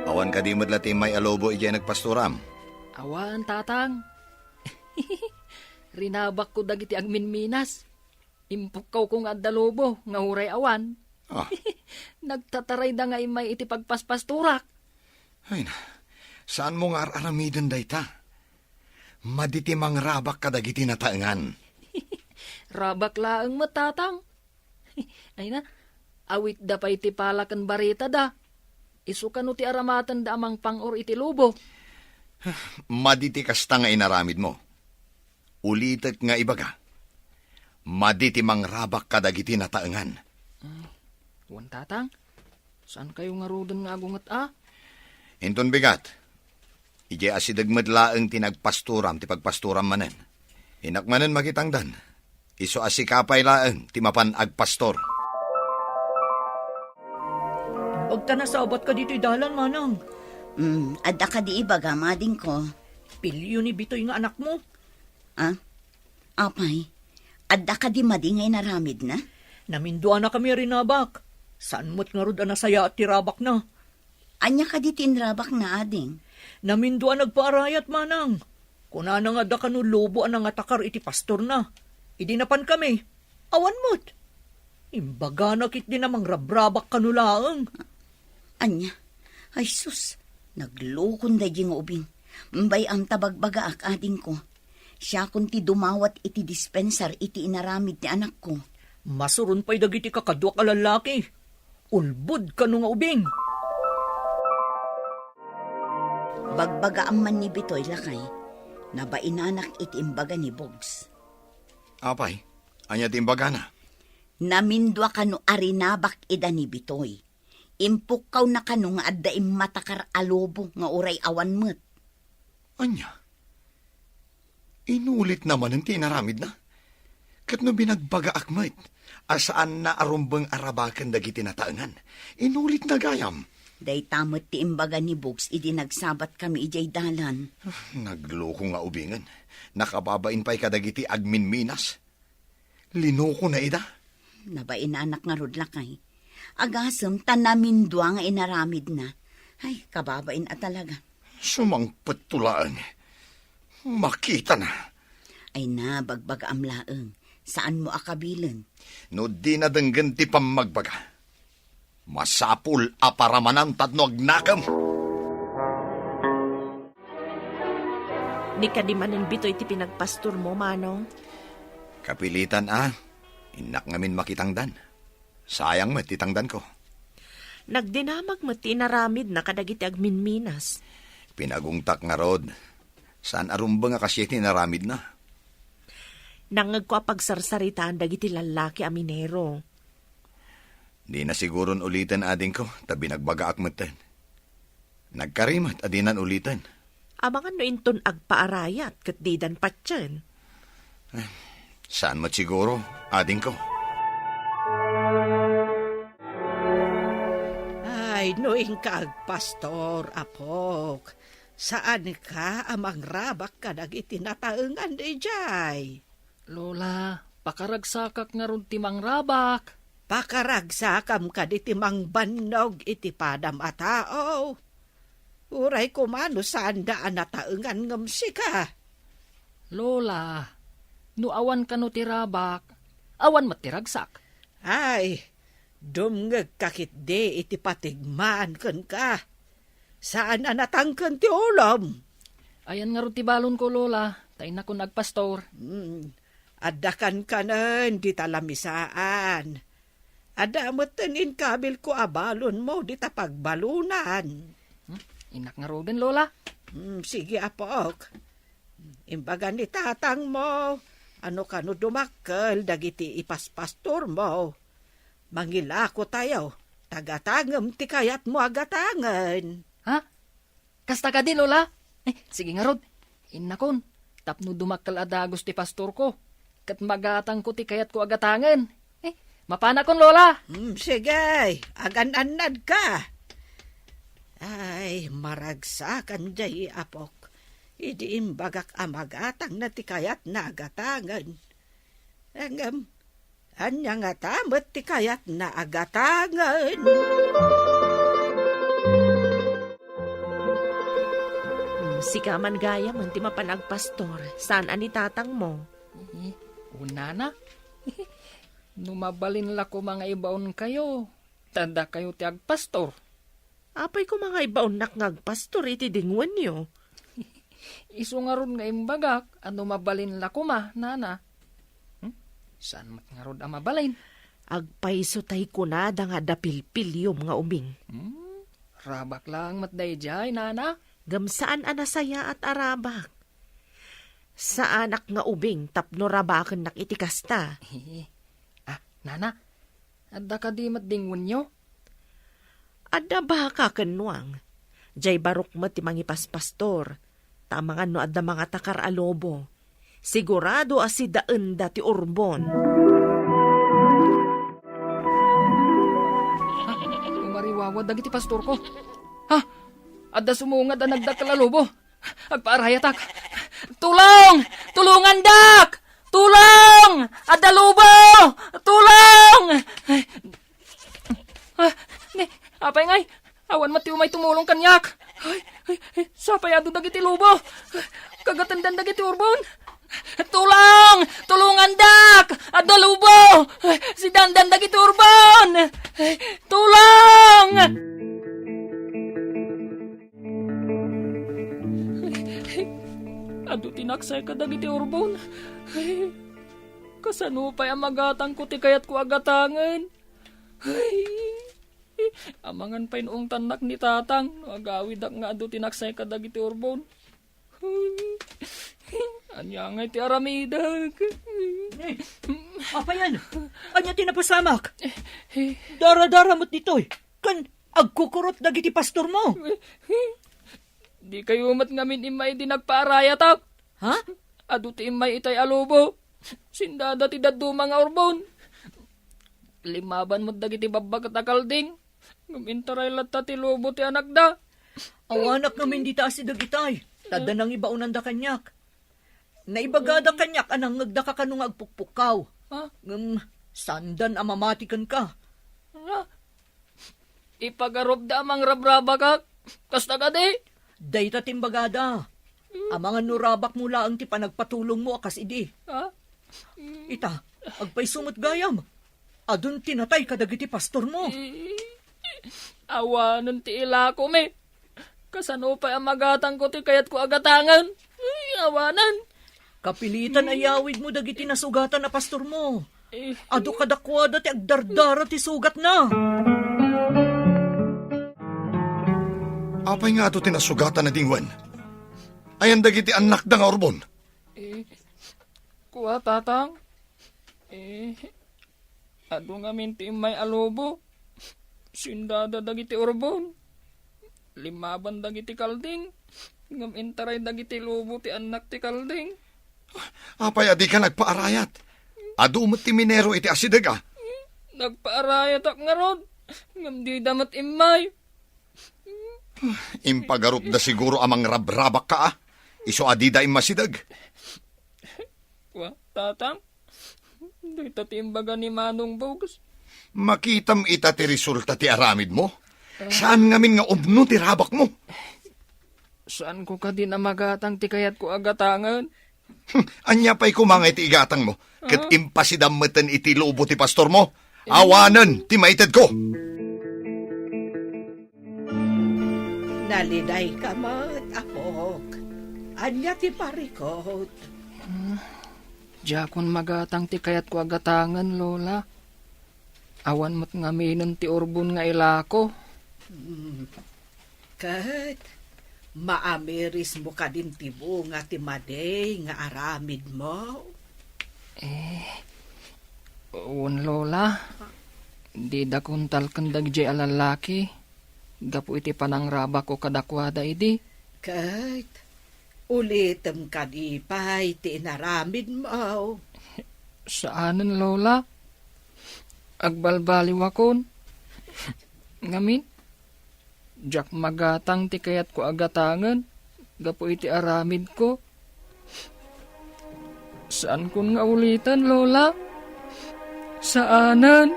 Awan kadi met la ti immay a lobo idiay nagpastoram? Awan, tatang. Rinabakko dagiti agminminas. Impukkawko nga adda lobo nga uray awan. Ah. Nagtatarayda nga immay iti pagpaspastorak. Ay na, saanmo nga ar-aramiden dayta? Madi ti mangrabak kadagiti nataengan. Rabak laeng met, tatang. Ay na, awitda pay ti pala ken baretada. Isu kano ti aramatenda a mangpang-or iti lobo? Madi ti kasta nga inaramidmo. Ulitek nga ibaga, madi ti mangrabak kadagiti nataengan. Mm, wen, tatang, saankayo ngaruden nga agunget a? Inton bigat, idiay asideg met laeng ti nagpastoram ti pagpastoram manen. Innak manen makitangdan. Isu a sika pay laeng ti mapan agpastor. Imbagta nasabat ka ditoy dalan, manang. Mm, adda kadi ibagam, adingko? Pilio ni Bitoy nga anakmo. Ah? Apay, adda kadi madi nga inaramidna? Naminduanakami a rinabak. Saan met ngarud a nasayaat ti rabakna. Ania kadi ti inrabakna, ading? Namindua a nagpaarayat, manang. Kunana nga adda kano lobo a nangatakar iti pastorna. Idi napankami, awan met. Imbagana ketdi a mangrabrabak kano laeng. Ania? Ay sus, naglokon daydi nga ubing. Bay-am ta bagbagaak, adingko. Siakon ti dumawat iti dispensar iti inaramid ti anakko. Masuron pay dagiti kakaduak a lallaki. Ulbod kano nga ubing. Bagbagaam man ni Bitoy, lakay. Nabainanak iti imbaga ni Bugs. Apay, ania ti imbagana? Namindua kano a rinabak ida ni Bitoy. Impukkawna kano nga adda immatakar a lobo nga uray awan met. Ania? Inulitna manen ti inaramidna? Ket no binagbagaak met a saanna a rumbeng a rabaken dagiti nataengan, inulitna gayam. Dayta met ti imbaga ni Bugs idi nagsabatkami idiay dalan. Ah, nagloko nga ubingen. Nakababain pay kadagiti agminminas. Linokona ida. Nabainanak ngarud, lakay. Agasem ta namindua nga inaramidna. Ay, kababain a talaga. Sumangpetto laeng. Makitana. Ay na, bagbagaam laeng. Saanmo a kabilen. No dina denggen ti pammagbaga, masapul a paramanan tapno agnakem. Ni kadi manen ditoy ti pinagpastormo, Manong? Kapilitan a. Innak ngamin makitangdan. Sayang met ti tangdanko. Nagdinamag met ti inaramidna kadagiti agminminas. Pinagungtak ngarud. Saan a rumbeng a kasdiay ti inaramidna. Nangngegko a pagsarsaritaan dagiti lallaki a minero. Dina siguron uliten, adingko, ta binagbagaak metten. Nagkari met a dinan uliten. Amangan no inton agpaarayat ket didan patien. Eh, saan met siguro, adingko? Ay, no inka agpastor, apok, saanka a mangrabak kadagiti nataengan idiay? Lola, pakaragsakak ngarud ti mangrabak. Pakaragsakam kadi ti mangbannog iti padam a tao? Uray koma no saanda a nataengan ngem sika. Lola, no awan kano ti rabak, awan met ti ragsak. Ay, dumngegka ketdi iti patigmaan kenka. Saan a natangken ti ulom. Ayan ngarud ti balonko, Lola, ta innakon agpastor. Hmm, adda kankanen dita lamisaan. Adda metten inkabilko a balonmo dita pagbalonan. Hmm? Innak ngaruden, Lola. Hmm, sige, apok. Imbaga ni tatangmo, a no kano dumakkel dagiti ipaspastormo. Mangilakotayo, ta gatangem ti kayatmo a gatangen. Ha? Kasta kadi, Lola? Eh, sige ngarud. Innakon, tapno dumakkel a dagus ti pastorko, ket magatangko ti kayatko a gatangen. Eh, mapanakon, Lola. Hmm, sige, agan-annadka. Ay, maragsakan jay apok. Idi imbagak a magatangna ti kayatna a gatangen. Ngem, ania ngata met ti kayatna a gatangen? Hmm, sika man gayam ti mapan agpastor, saan a ni tatangmo. Eh, unana? No mabalin la koma nga ibaonkayo, ta dakayo ti agpastor. Apay koma nga ibaonnak nga agpastor iti dingwenyo? Isu ngarud nga imbagak a no mabalin la koma, nana. Hmm? Saan met ngarud a mabalin? Agpayso tay kunada nga adda pilpiliom nga ubing. Hmm? Rabak laeng met daydiay, nana. Ngem saan a nasayaat a rabak. Saanak nga ubing tapno rabakennak iti kasta. Ah, nana, adda kadi met dingwenyo? Adda baka ken nuang. Jay barok met ti mangipaspastor, ta amangan no adda mangatakar a lobo. Sigurado a sidaenda ti urbon. Ha? Umariwawa dagiti pastorko. Ha? Adda sumungad a nagdakkel a lobo. Agpaarayatak. Tulong! Tulongandak! Tulong! Adda lobo! Tulong! Ah, ni, apay ngay? Awan met ti umay tumulong kaniak. Ay, ay, ay, sapay adu dagiti lobo. Kagatenden dagiti urbon. Tulong! Tulongandak! Adda lobo! Sidaendan dagiti urbon! Tulong! Adu ti naksay kadagiti urbon. Kasano pay a magatangko ti kayatko a gatangen? Amangan pay no ungtannak ni tatang no agawidak nga adu ti naksay kadagiti urbon. Ania ngay ti aramidek? Eh, apayan? Ania ti napasamak? Dara-dara met ditoy. Ken agkukurot dagiti pastormo. Dikayo met ngamin immay idi nagpaarayatak. Ha? Adu ti immay itay a lobo. Sindada ti dadduma nga urbon. Limmaban met dagiti babbaket a kalding. Ngem intaray latta ti lobo ti anakda. Awanak ngamin dita a sideg itay, ta adda nangibaonanda kaniak. Naibagada kaniak a nangngegdaka kano nga agpukpukkaw. Ha? Ngem saandan a mamati kenka. Ha? Ipagarupda a mangrabrabakak. Kasta kadi? Dayta ti imbagada. Amangan no rabakmo laeng ti panagpatulongmo a kas idi. Ha? Ita, agpayso met gayam. Adun ti natay kadagiti pastormo. Eh, awanen ti ilakomi. Kasano pay a magatangko ti kayatko a gatangen? Ay, awanen. Kapilitan a yawidmo dagiti nasugatan a pastormo. Eh, adu kadakuada ti agdardara ti sugatna. Apay nga adu ti nasugatan a dingwen? Ayan dagiti annakda nga urbon? Eh, kua, Tatang. Eh, adu ngamin ti immay a lobo. Sindada dagiti urbon. Limmaban dagiti kalding. Ngem intaray dagiti lobo ti annak ti kalding. Apay a dika nagpaarayat? Adu met ti minero iti asideg a. Nagpaarayatak ngarud. Ngem dida met immay. Impagarupda siguro a mangrabrabakka a. Isu a dida immasideg. Wa, Tatang, dayta ti imbaga ni Manong Bugs. Makitam ita ti resulta ti aramidmo? Ah. Saan ngamin nga umno ti rabakmo? Saanko kadi a magatang ti kayatko a gatangen? Hmm, ania pay koma nga iti igatangmo? Ket Ah? Impasidam meten iti lobo ti pastormo? Eh? Awanen ti maitedko. Nalidayka met, apok. Ania ti parikut? Hmm, diakon magatang ti kayatko a gatangen, Lola. Awan met ngaminen ti urbon nga ilako. Hmm. Ket maamirismo kadin ti bunga ti madi nga aramidmo? Eh, wen, Lola. Didakon talken dagiti a lallaki gapu iti panangrabakko kadakuada idi. Ket ulitem kadi pay ti inaramidmo? Saanen, Lola. Agbalbaliwakon. Ngamin, diak magatang ti kayatko a gatangen gapu iti aramidko. Saankon nga uliten, Lola. Saanen.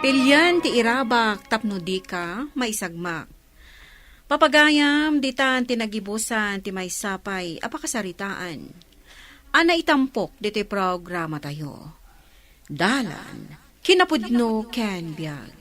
Pilien ti irabak tapno dika maisagmak. Papagayam, ditan ti nagibusan ti maysa pay a pakasaritaan a naitampok ditoy programatayo. Dalan, kinapudno ken biag.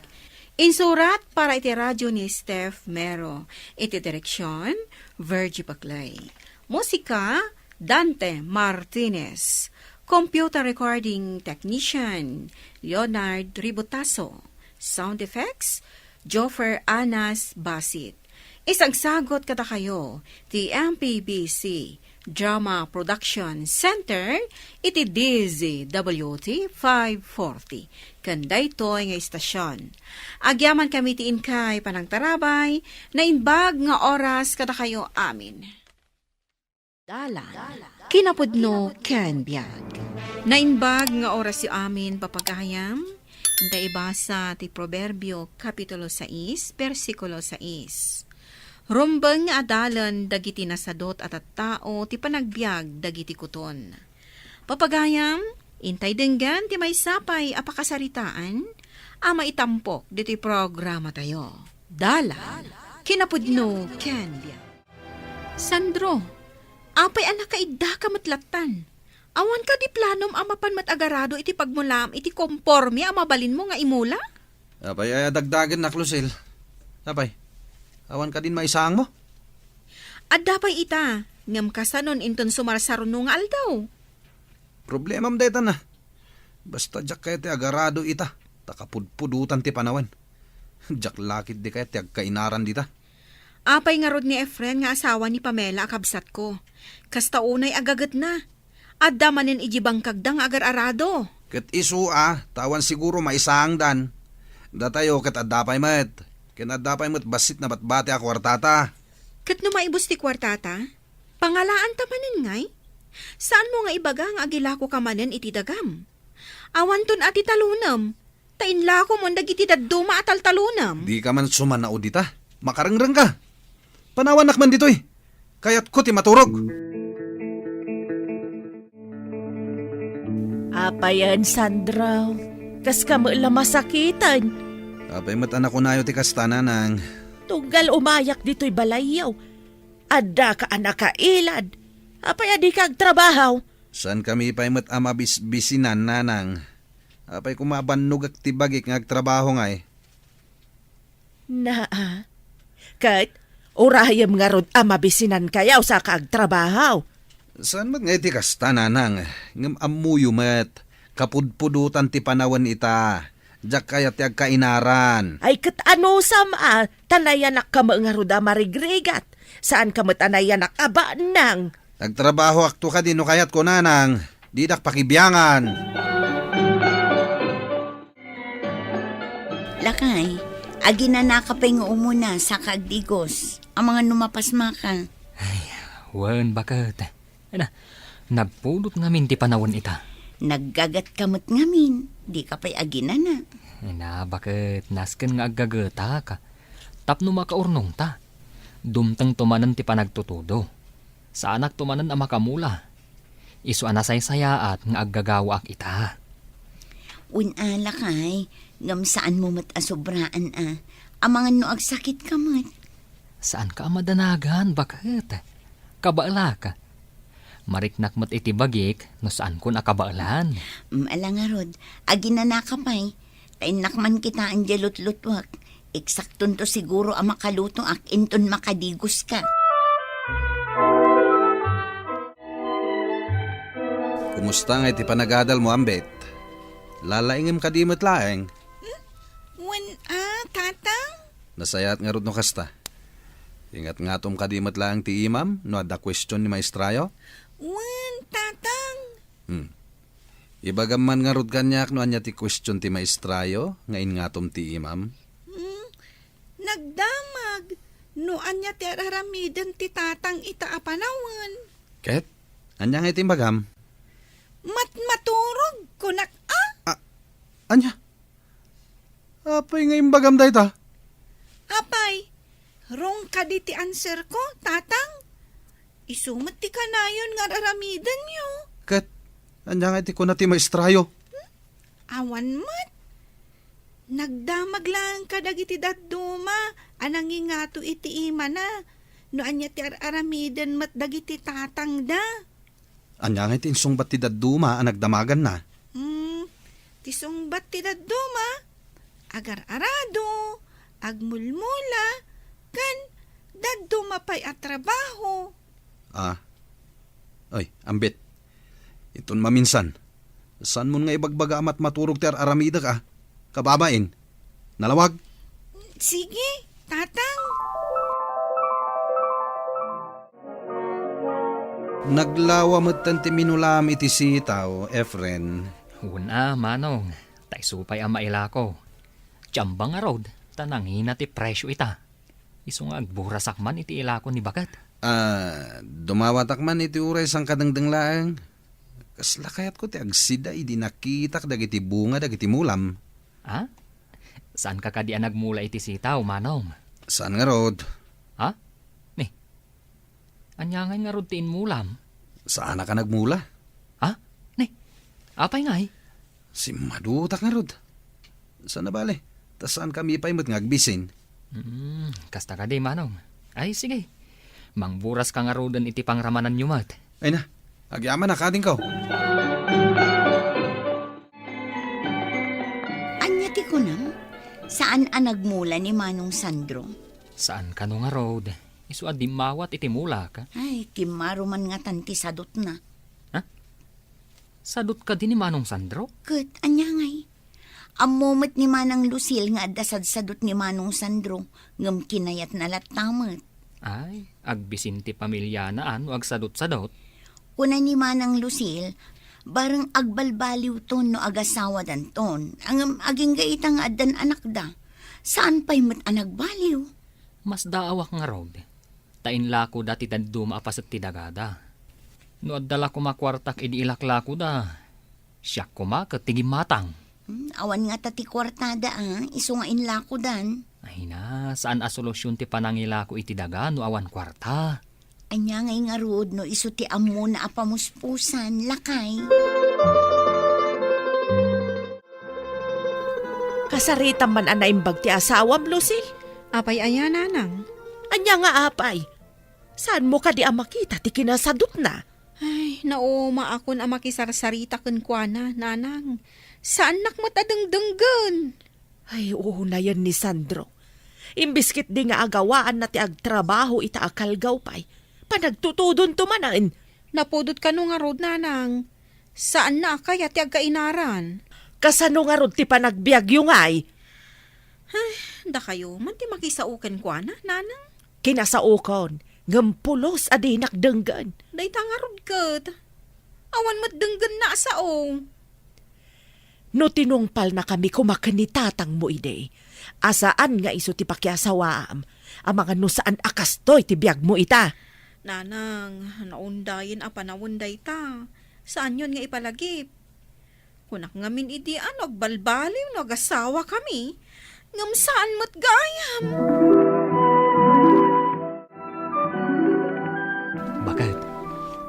Insurat para iti radyo ni Steph Mero. Iti direksyon, Virgie Paclay. Musika, Dante Martinez. Computer recording technician, Leonard Ributaso. Sound effects, Joffer Anas Basit. Isagsagot kadakayo ti M P B C Drama Production Center iti D Z W T five forty. Ken daytoy nga istasyon, agyamankami ti inkay panangtarabay, naimbag nga oras kadakayo amin. Dalan, kinapudno ken biag. Naimbag nga orasyo amin, papagayam. Inta ibasa ti Proverbio, Kapitulo sais, bersikulo sais. Rumbeng nga adalen dagiti nasadut a tattao ti panagbiag dagiti kuton. Papagayam, intay denggen ti maysa pay a pakasaritaan a maitampok ditoy programatayo. Dalan, kinapudno ken biag. Sandro, apay a nakaiddaka met lattan? Awan kadi planom a mapan met agarado iti pagmulaam iti komporme a mabalinmo nga imula? Apay a dagdagennak, Lucille? Apay, awan kadin maisangmo? Adda pay ita, ngem kasanon inton sumarsaruno nga aldaw? Problemam dayta na. Basta diak kayat ti agarado ita, ta kapudpudotan ti panawen. Diak la ketdi kayat ti agkainaran dita. Apay ngarud ni Efren nga asawa ni Pamela a kabsatko? Kasta unay a gagetna. Adda manen idiay bangkagda nga agar-arado. Ket isu a, ta awan siguro maisangdan. Datayo ket adda pay met. Ken adda pay met bassit nabatbati a kuartata. Ket no maibus ti kuartata? Pangalaanta manen ngay? Saanmo nga ibaga nga agilakoka manen iti dagam? Awanton a ti talonem, ta inlakomon dagiti dadduma a taltalonem. Dika man sumanao dita. Makarengrengka. Panawannak man ditoy. Kayatko ti maturog. Apayen, Sandro? Kaska met la masakiten? Apay met a nakunayo ti kasta, nanang? Tunggal umayak ditoy balayyo, Addaka a nakailad. Apay a dika agtrabaho? Saankami pay met a mabisbisinan, nanang. Apay koma a bannogak ti bagik nga agtrabaho ngay? Naa. Ket urayem ngarud a mabisinankayo saka agtrabaho. Saan met nga iti kasta, nanang, ngem ammoyo met, kapudpudotan ti panawen ita. Diak kayat ti agkainaran. Ay, ket anusam a, ta nayanak kami ngarud a marigrigat. Saan ka met a nayanak a banang. Agtrabahoakto kadi no kayatko, nanang. Didak pakibiangan. Lakay, aginanaka pay nga umuna, saka agdigos. Amangan no mapasmaka. Ay, wen, baket. Ana, nagpudot ngamin ti panawen ita. Naggagat ka met ngamin, di ka pay aginana. Ana, baket, nasken nga aggagetak. Tapno makaurnongta. Dumtengto manen ti panagtutudo. Saanakto manen a makamula. Isu a nasaysayaat nga aggagawaak ita. Wen a, lakay, ngem saanmo met a sobraan a. Amangan no agsakit ka met. Saanka a madanagan, baket. Kabaelak. Mariknak met iti bagik no saankon a kabaelan. Mm, ala ngarud, aginanaka pay. Ta innak man kitaen diay lutlutuek. Eksaktonto siguro a makalutoak inton makadigoska. Kumusta ngay ti panagadalmo, Ambet? Lalaingem kadi met laeng? Hmm? Wen a, Tatang? Nasayaat ngarud no kasta. Ingat ngatom kadi met laeng ti imam no adda question ni maestrayo? Wen, Tatang. Hmm. Ibagam man ngarud kaniak no ania ti question ti maestrayo nga ingatom ti imam? Hmm. Nagdamag no ania ti ar-aramiden ti Tatang ita a panawen. Ket? Ania ngay ti imbagam? Matmaturog, kunak a. Ah, ania? Apay nga imbagam dayta? Apay, wrong kadi ti answer ko, Tatang? Isu met ti kanayon nga ar-aramidenyo. Ket, ania nga iti kuna ti maestrayo? Hmm? Awan met. Nagdamag laeng kadagiti dadduma a nangingato iti imana no ania ti ar-aramiden met dagiti tatangda. Ania ngay ti insungbat ti dadduma a nagdamaganna? Hmm, ti sungbat ti dadduma, agar-arado, agmulmula, ken dadduma pay a trabaho. Ah. Ay, Ambet. Iton maminsan, saanmon nga ibagbaga a matmaturog ti ar-aramidek a? Kababain, nalawag? Sige, Tatang. Naglawa metten ti minulaam iti sitaw, Efren. Wen a, Manong, ta isu pay a mailako. Diak imbag ngarud, ta nangina ti presio ita. Isu nga agburasak man iti ilako ni baket. Ah, dumawatak man iti uray sangkadengdeng laeng. Kasla kayatko ti agsida idi nakitak dagiti bunga dagiti mulam. Ha? Saanka kadi a nagmula iti sitaw, Manong? Saan ngarud? Ha? Ni, ania ngay ngarud ti inmulam? Saanak a nagmula. Ha? Ni, apay ngay? Simmadutak ngarud. Saan a bale, ta saankami pay met nga agbisin. Mm, kasta kadi, Manong. Ay, sige. Mangburas ka ngaruden iti pangramananyo met. Ay na, agyamanak, adingko. Ania ti kunam? Saan a nagmula ni Manong Sandro? Saan kano ngarud? Isu a dimmawat iti mulak. Ay, kimmaro man ngatan ti sadutna. Ha? Sadut kadi ni Manong Sandro? Ket ania ngay? Ammo met ni Manang Lucille nga adda sadsadut ni Manong Sandro, ngem kinayatna latta met. Ay, agbisin ti pamiliana a no agsadutsadut. Kuna ni Manang Lucille, bareng agbalbaliwton no agasawadanton, ngem agingga ita nga addan anakda. Saan pay met a nagbaliw? Masdaawak ngarud. Ta inlakoda ti dadduma a paset ti dagada. No adda la koma kuartak idi ilaklakoda, siak koma ket ti gimmatang. Hmm, awan ngata ti kuartada a, isu nga inlakodan. Ay na, saan a solusion ti panangilako iti daga no awan kuarta. Ania ngay ngarud no isu ti ammona a pamuspusan, lakay? Kasaritam man a naimbag ti asawam, Lucy? Apay aya, nanang? Ania nga apay? Saanmo kadi a makita ti kinasadutna? Ay, naumaakon a makisarsarita kenkuana, nanang. Saannak met a dengdenggen. Ay, unayen ni Sandro. Imbes ketdi nga agawaanna ti agtrabaho ita a kalgaw pay, panagtutudonto manen. Napudot kano ngarud, nanang. Saanna a kayat ti agkainaran. Kasano ngarud ti panagbiagyo ngay? Ay, dakayo man ti makisao kenkuana, nanang. Kinasaokon, ngem pulos a dinak denggen. Dayta ngarud ket. Awan met denggenna a sao. No tinungpalnakami koma ken ni tatangmo idi, a saan nga isu ti pakiasawaam, amangan no saan a kastoy ti biagmo ita. Nanang, naundayen a panawen dayta. Saanyon nga ipalagip. Kunak ngamin idi a no agbalbaliw no agasawakami, ngem saan met gayam. Baket,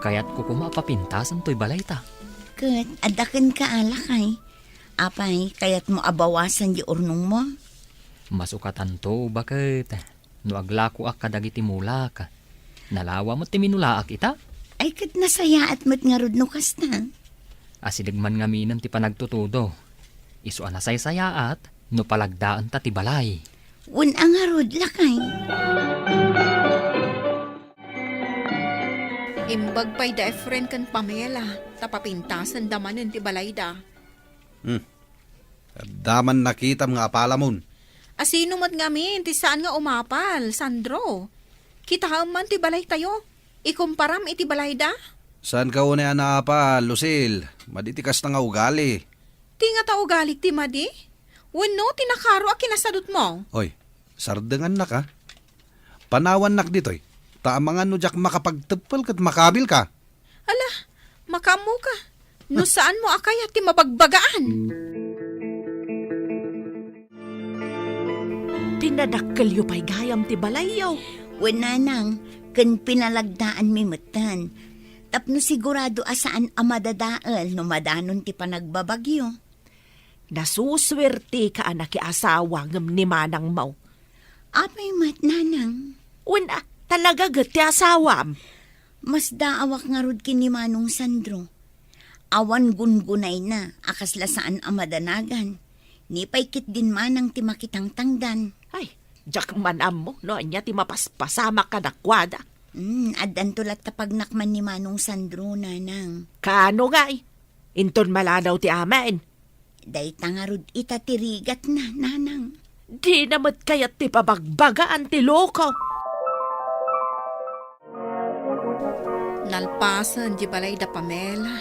kayatko koma a papintasen toy balayta. Ket, adda kenka a lakay. Apay, kayatmo a bawasan di urnongmo? Masukatanto, baket. No aglakoak kadagiti mulak, nalawa met ti minulaak ita. Ay, ket nasayaat met ngarud no kasta. Asideg man ngaminen ti panagtutudo. Isu a nasaysayaat no palagdaanta ti balay. Wen a ngarud, lakay. Imbag pay da Efren ken Pamela, ta papintasenda manen ti balayda. Hmm. Adda man nakitam nga apalamon. Asino met ngamin ti saan nga umapal, Sandro? Kitaem man ti balaytayo. Ikumparam iti balayda? Saanka unay a naapal, Lucille. Madi ti kasta nga ugali. Ti ngata ugalik ti madi? Wenno ti nakaro a kinasadutmo? Oy, sardengannaka. Panawannak ditoy. Ta amangan no diak makapagteppel ket makabilka. Ala, makaammoka. No saanmo a kayat ti mabagbagaan. Pinadakkelyo pay gayam ti balayyo. Wen, nanang, ken pinalagdaanmi metten. Tapno sigurado a saan a madadael no madanon ti panagbabagyo. Nasusuerteka a nakiasawa ngem ni manangmo. Apay met, nanang? Wen a, ta nagaget ti asawam. Masdaawak ngarud ken ni Manong Sandro. Awan gungunayna a kasla saan a madanagan. Ni pay ketdin manang ti makitangtangdan. Ay, diak man ammo no ania ti mapaspasamak kadakuada. Hmm, addanto latta pagnakman ni Manong Sandro, nanang. Kaano ngay? Inton maladaw ti amin. Dayta ngarud ita ti rigatna, nanang. Dina met kayat ti pabagbagaan ti loko. Nalpasen di balay da Pamela.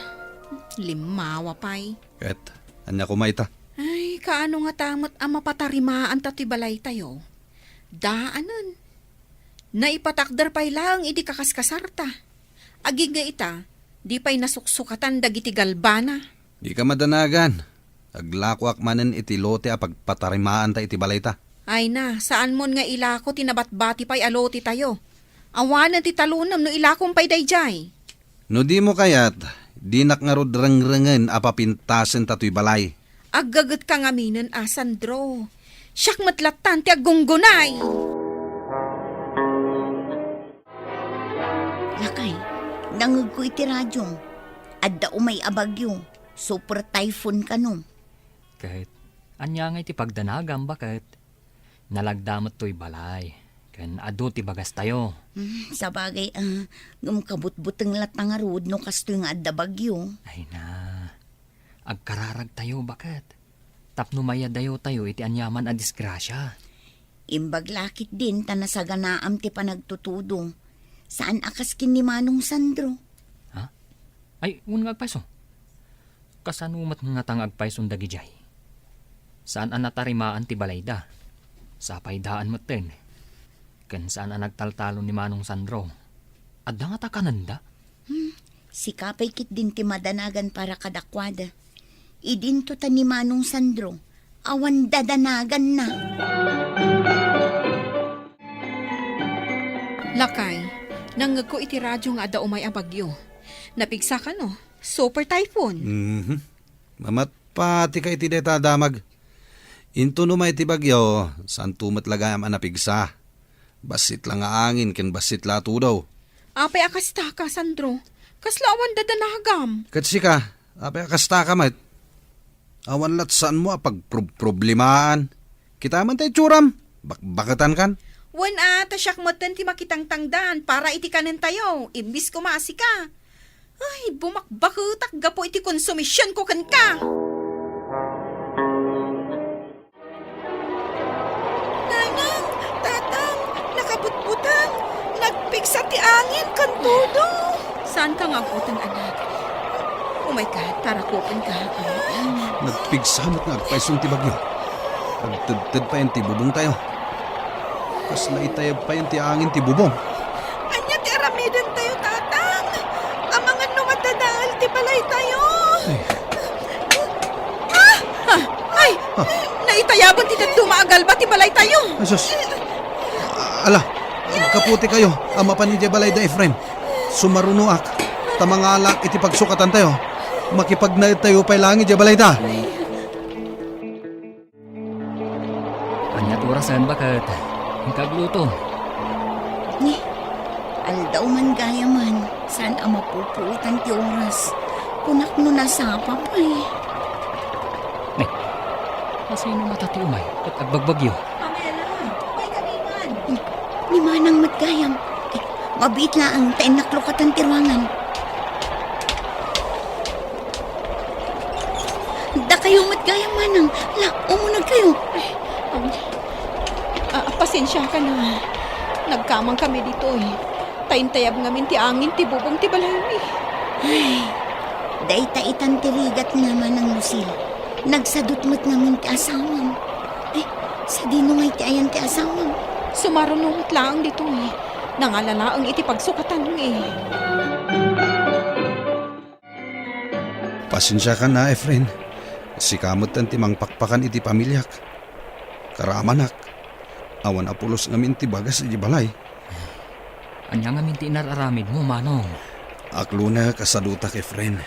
Limmawa pay. Ket, ania koma ita? Ay, kaano ngata met a mapatarimaanta ti balaytayo? Daanen. Naipatakder pay laeng idi kakaskasarta. Agingga ita, di pay nasuksukatan dagiti galbana. Dika madanagan. Aglakoak manen iti lote a pagpatarimaanta iti balayta. Ay na, saanmon nga ilako ti nabatbati pay a lotetayo. Awanen ti talonem no ilakom pay daydiay. No dimo kayat, dinak ngarud rengrengen a papintasenta toy balay. Aggagetka ngaminen a, Sandro. Siak met lattan ti aggunggunay. Lakay, nangngegko iti radio. Adda umay a bagyo. Super typhoon kano. Ket, ania ngay ti pagdanagam, baket? Nalagda met toy balay, ken adu ti bagastayo. Hmm, sabagay, ah, ngem kabutbuteng latta ngarud no kastoy nga adda bagyo. Ay na, agkararagtayo, baket? Tapno mayadayotayo iti aniaman a disgrasia. Imbag la ketdin ta nasaganaam ti panagtutudo. Saan a kas ken ni Manong Sandro. Ha? Ay, wen nga agpayso. Kasano met ngata nga agpayson dagidiay? Saan a natarimaan ti balayda. Sapay daan metten. Ken saan a nagtaltalon ni Manong Sandro. Adda ngata kanenda? Hmm, sika pay ketdin ti madanagan para kadakuada. Idinto ta ni Manong Sandro, awan dadanaganna. Lakay, nangngegko iti radio nga adda umay a bagyo. Napigsa kano? Super typhoon. Mhm. Mamatpatika iti dayta a damag. Inton umay ti bagyo, saanto met la gayam a napigsa. Bassit la nga angin ken bassit la a tudo. Apay a kastaka, Sandro? Kasla awan dadanagam. Ket sika, apay a kastaka met? Awan la't saanmo a pagprob-, problemaan. Kitaem ta itsuram, bakbaketankan. Wen a, ta siak metten ti makitangtangdan para iti kanentayo, imbis koma a sika. Ay, bumakbaketak gapu iti konsumisionko kenka. Nanang, Tatang, nakabutbutang, nagpigsa ti angin ken todo. Saanka nga aguteng, anak? Umayka, tarakupenka. Nagpigsa met nga agpayson ti bagyo. Agtedted payen ti bubongtayo. Kasla itayab payen ti angin ti bubong. Ania ti aramidentayo, Tatang? Amangan no madadael ti balaytayo. Ay. Ah! Ah! Ay! Ah. Naitayaban ti dadduma a galba ti balaytayo. Ay, sus. Ala, agkaputikayo a mapan idiay balay da Efren. Sumarunoak, ta mangalaak iti pagsukatantayo. Makipagnaedtayo pay laeng idiay balayda. Ania ti orasen, baket? Inka aglutom. Ni, aldaw man gayamen, saan a mapupuotan ti oras. Kunak no nasapa pay. Ni, asino ngata ti umay ket agbagbagyo? Pamela, umay ka man. Ni, ni Manang met gayam. Eh, mabiit laeng ta innak lukatan ti ruangan. Dakayo met gayam, Manang. La, umunegkayo. Ay, um, ah, pasensiakan a. Nagkamang kami ditoy. Ta intayab ngamin ti angin ti bubong ti balaymi. Ay, dayta itan ti rigatna, Manang Lucille. Nagsadut met ngamin ti asawam. Ay, sadino ngay ti ayan ti asawam? Sumaruno met laeng ditoy. Nangala laeng iti pagsukatanmi. Pasensiakan a, Efren. Sika metten ti mangpakpakan iti pamiliak. Karamanak, awan a pulos ngamin ti bagas iti balay. Ania ngamin ti inar-aramidmo, Manong? Aklonek a sadutak, Efren.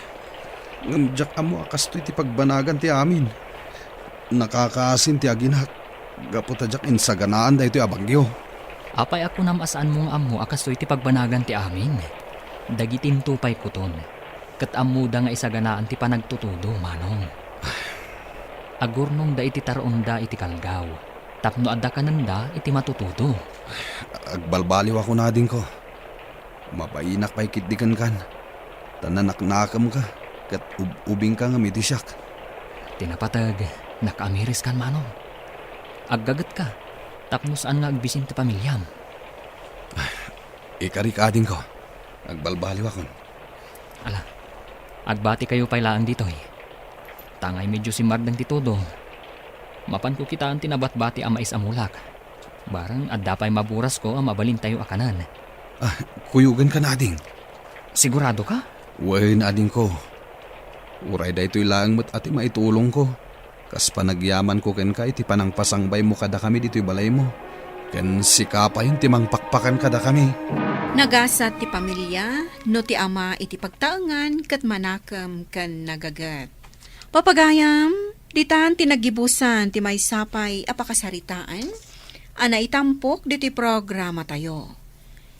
Ngem diak ammo a kastoy ti pagbanagan ti amin. Nakakaasin ti aginak gapu ta diak insaganaan daytoy a bagyo. Apay a kunam a saanmo nga ammo a kastoy ti pagbanagan ti amin? Dagitinto pay kuton, ket ammoda nga isaganaan ti panagtutudo, Manong. Agurnongda iti taraonda iti kalgaw, tapno adda kanenda iti matutudo. Agbalbaliwakon, adingko. Mabainak pay ketdi kenkan, ta nanaknakemka ket ub-ubingka ngem iti siak. Ti napateg, nakaamiriskan, Manong. Aggagetka, tapno saan nga agbisin ti pamiliam. Ikarik, adingko. Agbalbaliwakon. Ala, agbatikayo pay laeng ditoy. Ta ngay medio simmardeng ti tudo, mapanko kitaen ti nabatbati a mais a mulak. Bareng adda pay maburasko a mabalintayo a kanen. Ah, kuyogenkan, ading. Siguradoka? Wen, adingko. Uray daytoy laeng met a ti maitulongko. Kas panagyamanko kenka iti panangpasangbaymo kadakami ditoy balaymo, ken sika pay ti mangpakpakan kadakami. Nagasat ti pamilia no ti ama iti pagtaengan ket manakem ken nagaget. Papagayam, ditan ti naggibusan ti maysa pay a pakasaritaan a naitampok ditoy programatayo.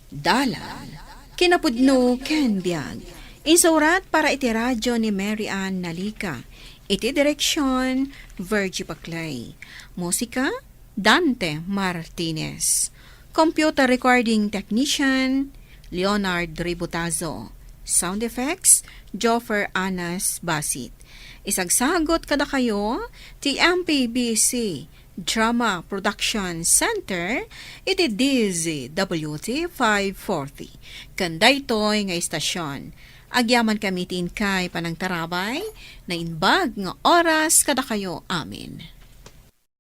Dalan, kinapudno ken biag. Insurat para iti radio ni Mary Ann Nalica. Iti direksion, Virgie Paclay. Musika, Dante Martinez. Computer recording technician, Leonard Ributazo. Sound effects, Joffer Anas Basit. Isagsagot kadakayo ti M P B C Drama Production Center iti D Z W T five forty. Ken daytoy nga istasion, agyamankami ti inkay panangtarabay, naimbag nga oras kadakayo amin.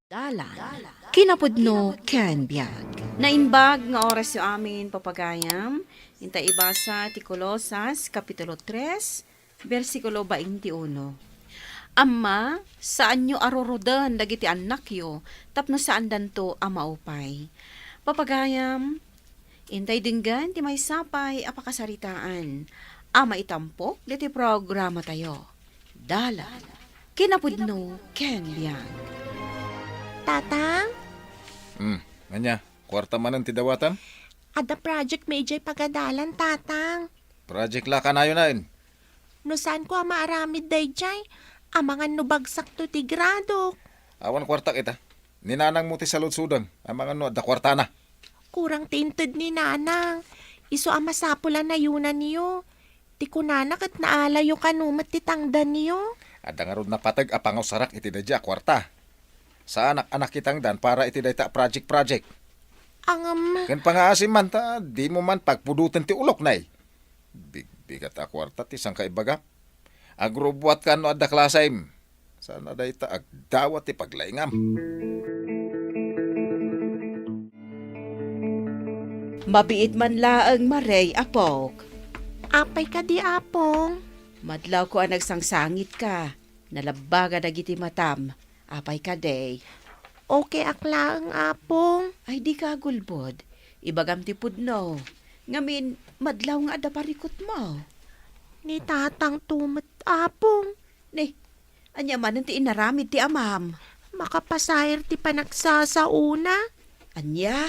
Dalan, kinapudno ken biag. Naimbag nga orasyo amin, papagayam. Inta ibasa ti Colosas, Kapitulo tres, bersikulo twenty-one. Amma, saanyo a ruroden dagiti annakyo tapno saandanto a maupay. Papagayam, intay denggen ti maysa pay a pakasaritaan a maitampok ditoy programatayo. Dalan, kinapudno ken biag. Tatang? Hmm, ania? Kuarta manen ti dawatam? Adda project mi idiay pagadalan, Tatang. Project la kanayon, Nay. No saanko a maaramid daydiay, amangan no bagsakto ti gradok. Awan kuartak ita. Ni nanangmo ti saludsodem, amangan no adda kuartana. Kurang ti inted ni Nanang. Isu a masapul a nayunanyo. Ti kunana ket naalayo kano met ti tangdanyo. Adda ngarud napateg a pangusarak iti daydiay a kuarta. Saanak a nakitangdan para iti dayta a project-project. Ngem ken pangaasim man ta dimo man pagpudoten ti ulok, Nay. Bigbigat a kuarta ti sangkaibaga. Agrubuatka no adda klasem. Saan a dayta agdawat ti paglaingam. Mabiit man laeng, Mare, apok. Apay kadi, Apong? Madlawko a nagsangsangitka. Nalabbaga dagiti matam. Apay kadi? Okay ak laeng, Apong. Ay, dika agulbod. Ibagam ti pudno. Ngamin, madlaw nga adda parikutmo. Ni Tatangto met, Apong. Ni, ania manen ti inaramid ti amam? Makapasair ti panagsasaona. Ania?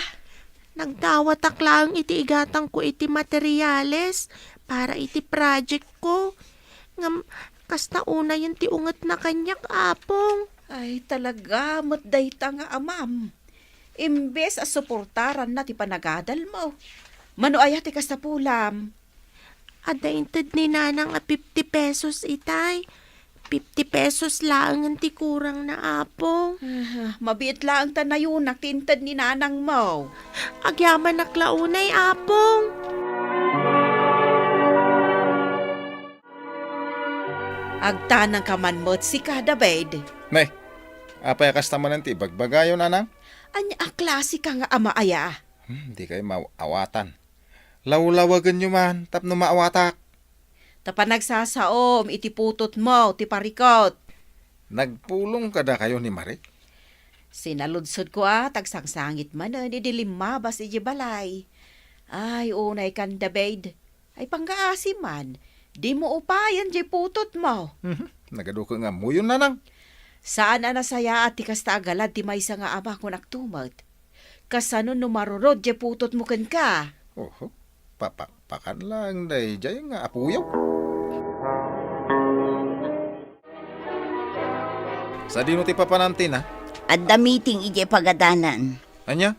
Nagdawatak laeng iti igatangko iti materiales para iti project ko. Ngem, kasta unayen ti ungetna kaniak, Apong. Ay, talaga met dayta nga amam. Imbes a suportaranna ti panagadalmo. Mano aya ti kasapulam? Adda inted ni Nanang a fifty pesos itay. Fifty pesos laengen ti kurangna, Apong. Ah, mabiit laeng ta nayunak ti inted ni Nanangmo. Agyamanak la unay, Apong. Agtanangka man met sika, David. Ne, apay a kasta manen ti ibagbagayo, Nanang? Ania a klasika nga ama aya? Hmm, dikay maawatan. Lawlawagenyo man tapno maawatak. Ta panagsasaom iti putotmo ti parikut. Nagpulong kadakayo ni Mare? Sinaludsodko a tagsangsangit manen idi limmabas idiay balay. Ay, unay kan David. Ay, pangngaasim man, dimo upayen diay putotmo. Mhm. Nagaduko nga ammoyon, Nanang. Saan a nasayaat ti kasta a galad ti maysa nga ama, kunakto met. Kasano no marurod diay putotmo kenka? Oho, papakpakan laeng daydiay nga apoyo. Sadino ti papanan, Tina? Adda meeting idiay pagadalan. Ania?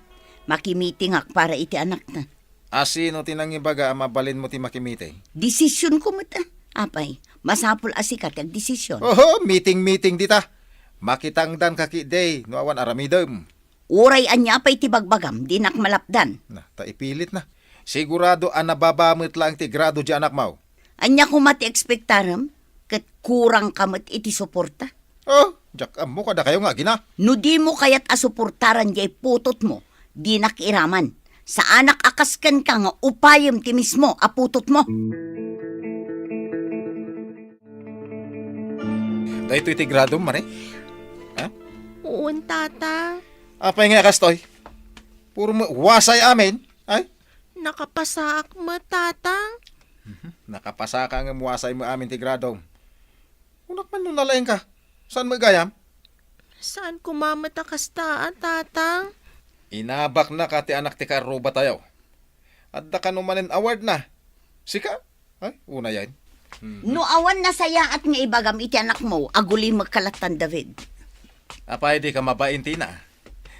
Makimitingak para iti anakna. A, sino ti nangibaga a mabalinmo ti makimiting? Desisionko met, a. Apay, masapul a sika ti agdesision. Oho, meeting-meeting dita. Makitangdanka ketdi no awan aramidem. Uray ania pay ti bagbagam, dinak malapdan. Na, ta ipilitna. Sigurado a nababa met laeng ti grado diay anakmo. Ania koma ti ekspektarem? Ket kurangka met iti suporta. Oh, diak ammo kadakayo nga agina. No dimo kayat a suportaran diay putotmo, dinak iraman. Saanak a kas kenka nga upayem ti mismo a putotmo. Daytoy ti gradom, Mare? Ha? Wen, Tata. Apay nga kastoy? Puro mo wasay amin, ay? Nakapasaak met, Tata. Mhm. Nakapasaka ngem wasay mo amin ti gradom. Kunak man no nalaingka. Saan mo gayam? Saan koma met a kasta, a, Tata? Inabaknaka ti anak ti karrubatayo. Adda kano manen awardna. Sika? Ay, unayen. Hmm. No awan nasayaat nga ibagam iti anakmo, agulimekka lattan, David. Apay, dika mabain, Tina?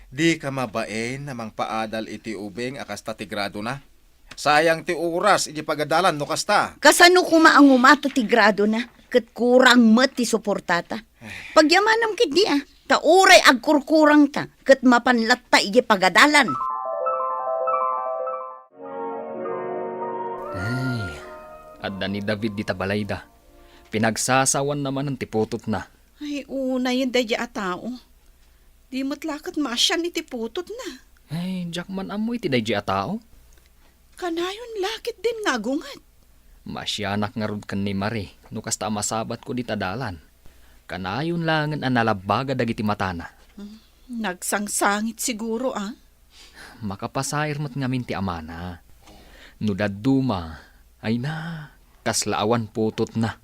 Dika mabain a mangpaadal iti ubing a kasta ti gradona? Sayang ti oras iti pagadalan no kasta. Kasano koma a ngumato ti gradona ket kurang met ti suportata? Pagyamanam ketdi, a, ta uray agkurkurangta ket mapan latta iti pagadalan. Ay, adda ni David dita balayda. Pinagsasawanna manen ti putotna. Ay, unayen daydiay a tao. Di met la ket maasian iti putotna. Ay, diak man ammo iti daydiay a tao. Kanayon la ketdin nga agunget. Maasianak ngarud ken ni Marie no kasta a masabatko dita dalan. Kanayon laengen a nalabbaga dagiti matana. Hmm, nagsangsangit siguro, a. Makapasair met ngamin ti amana. No dadduma, ay na, kasla awan putotna.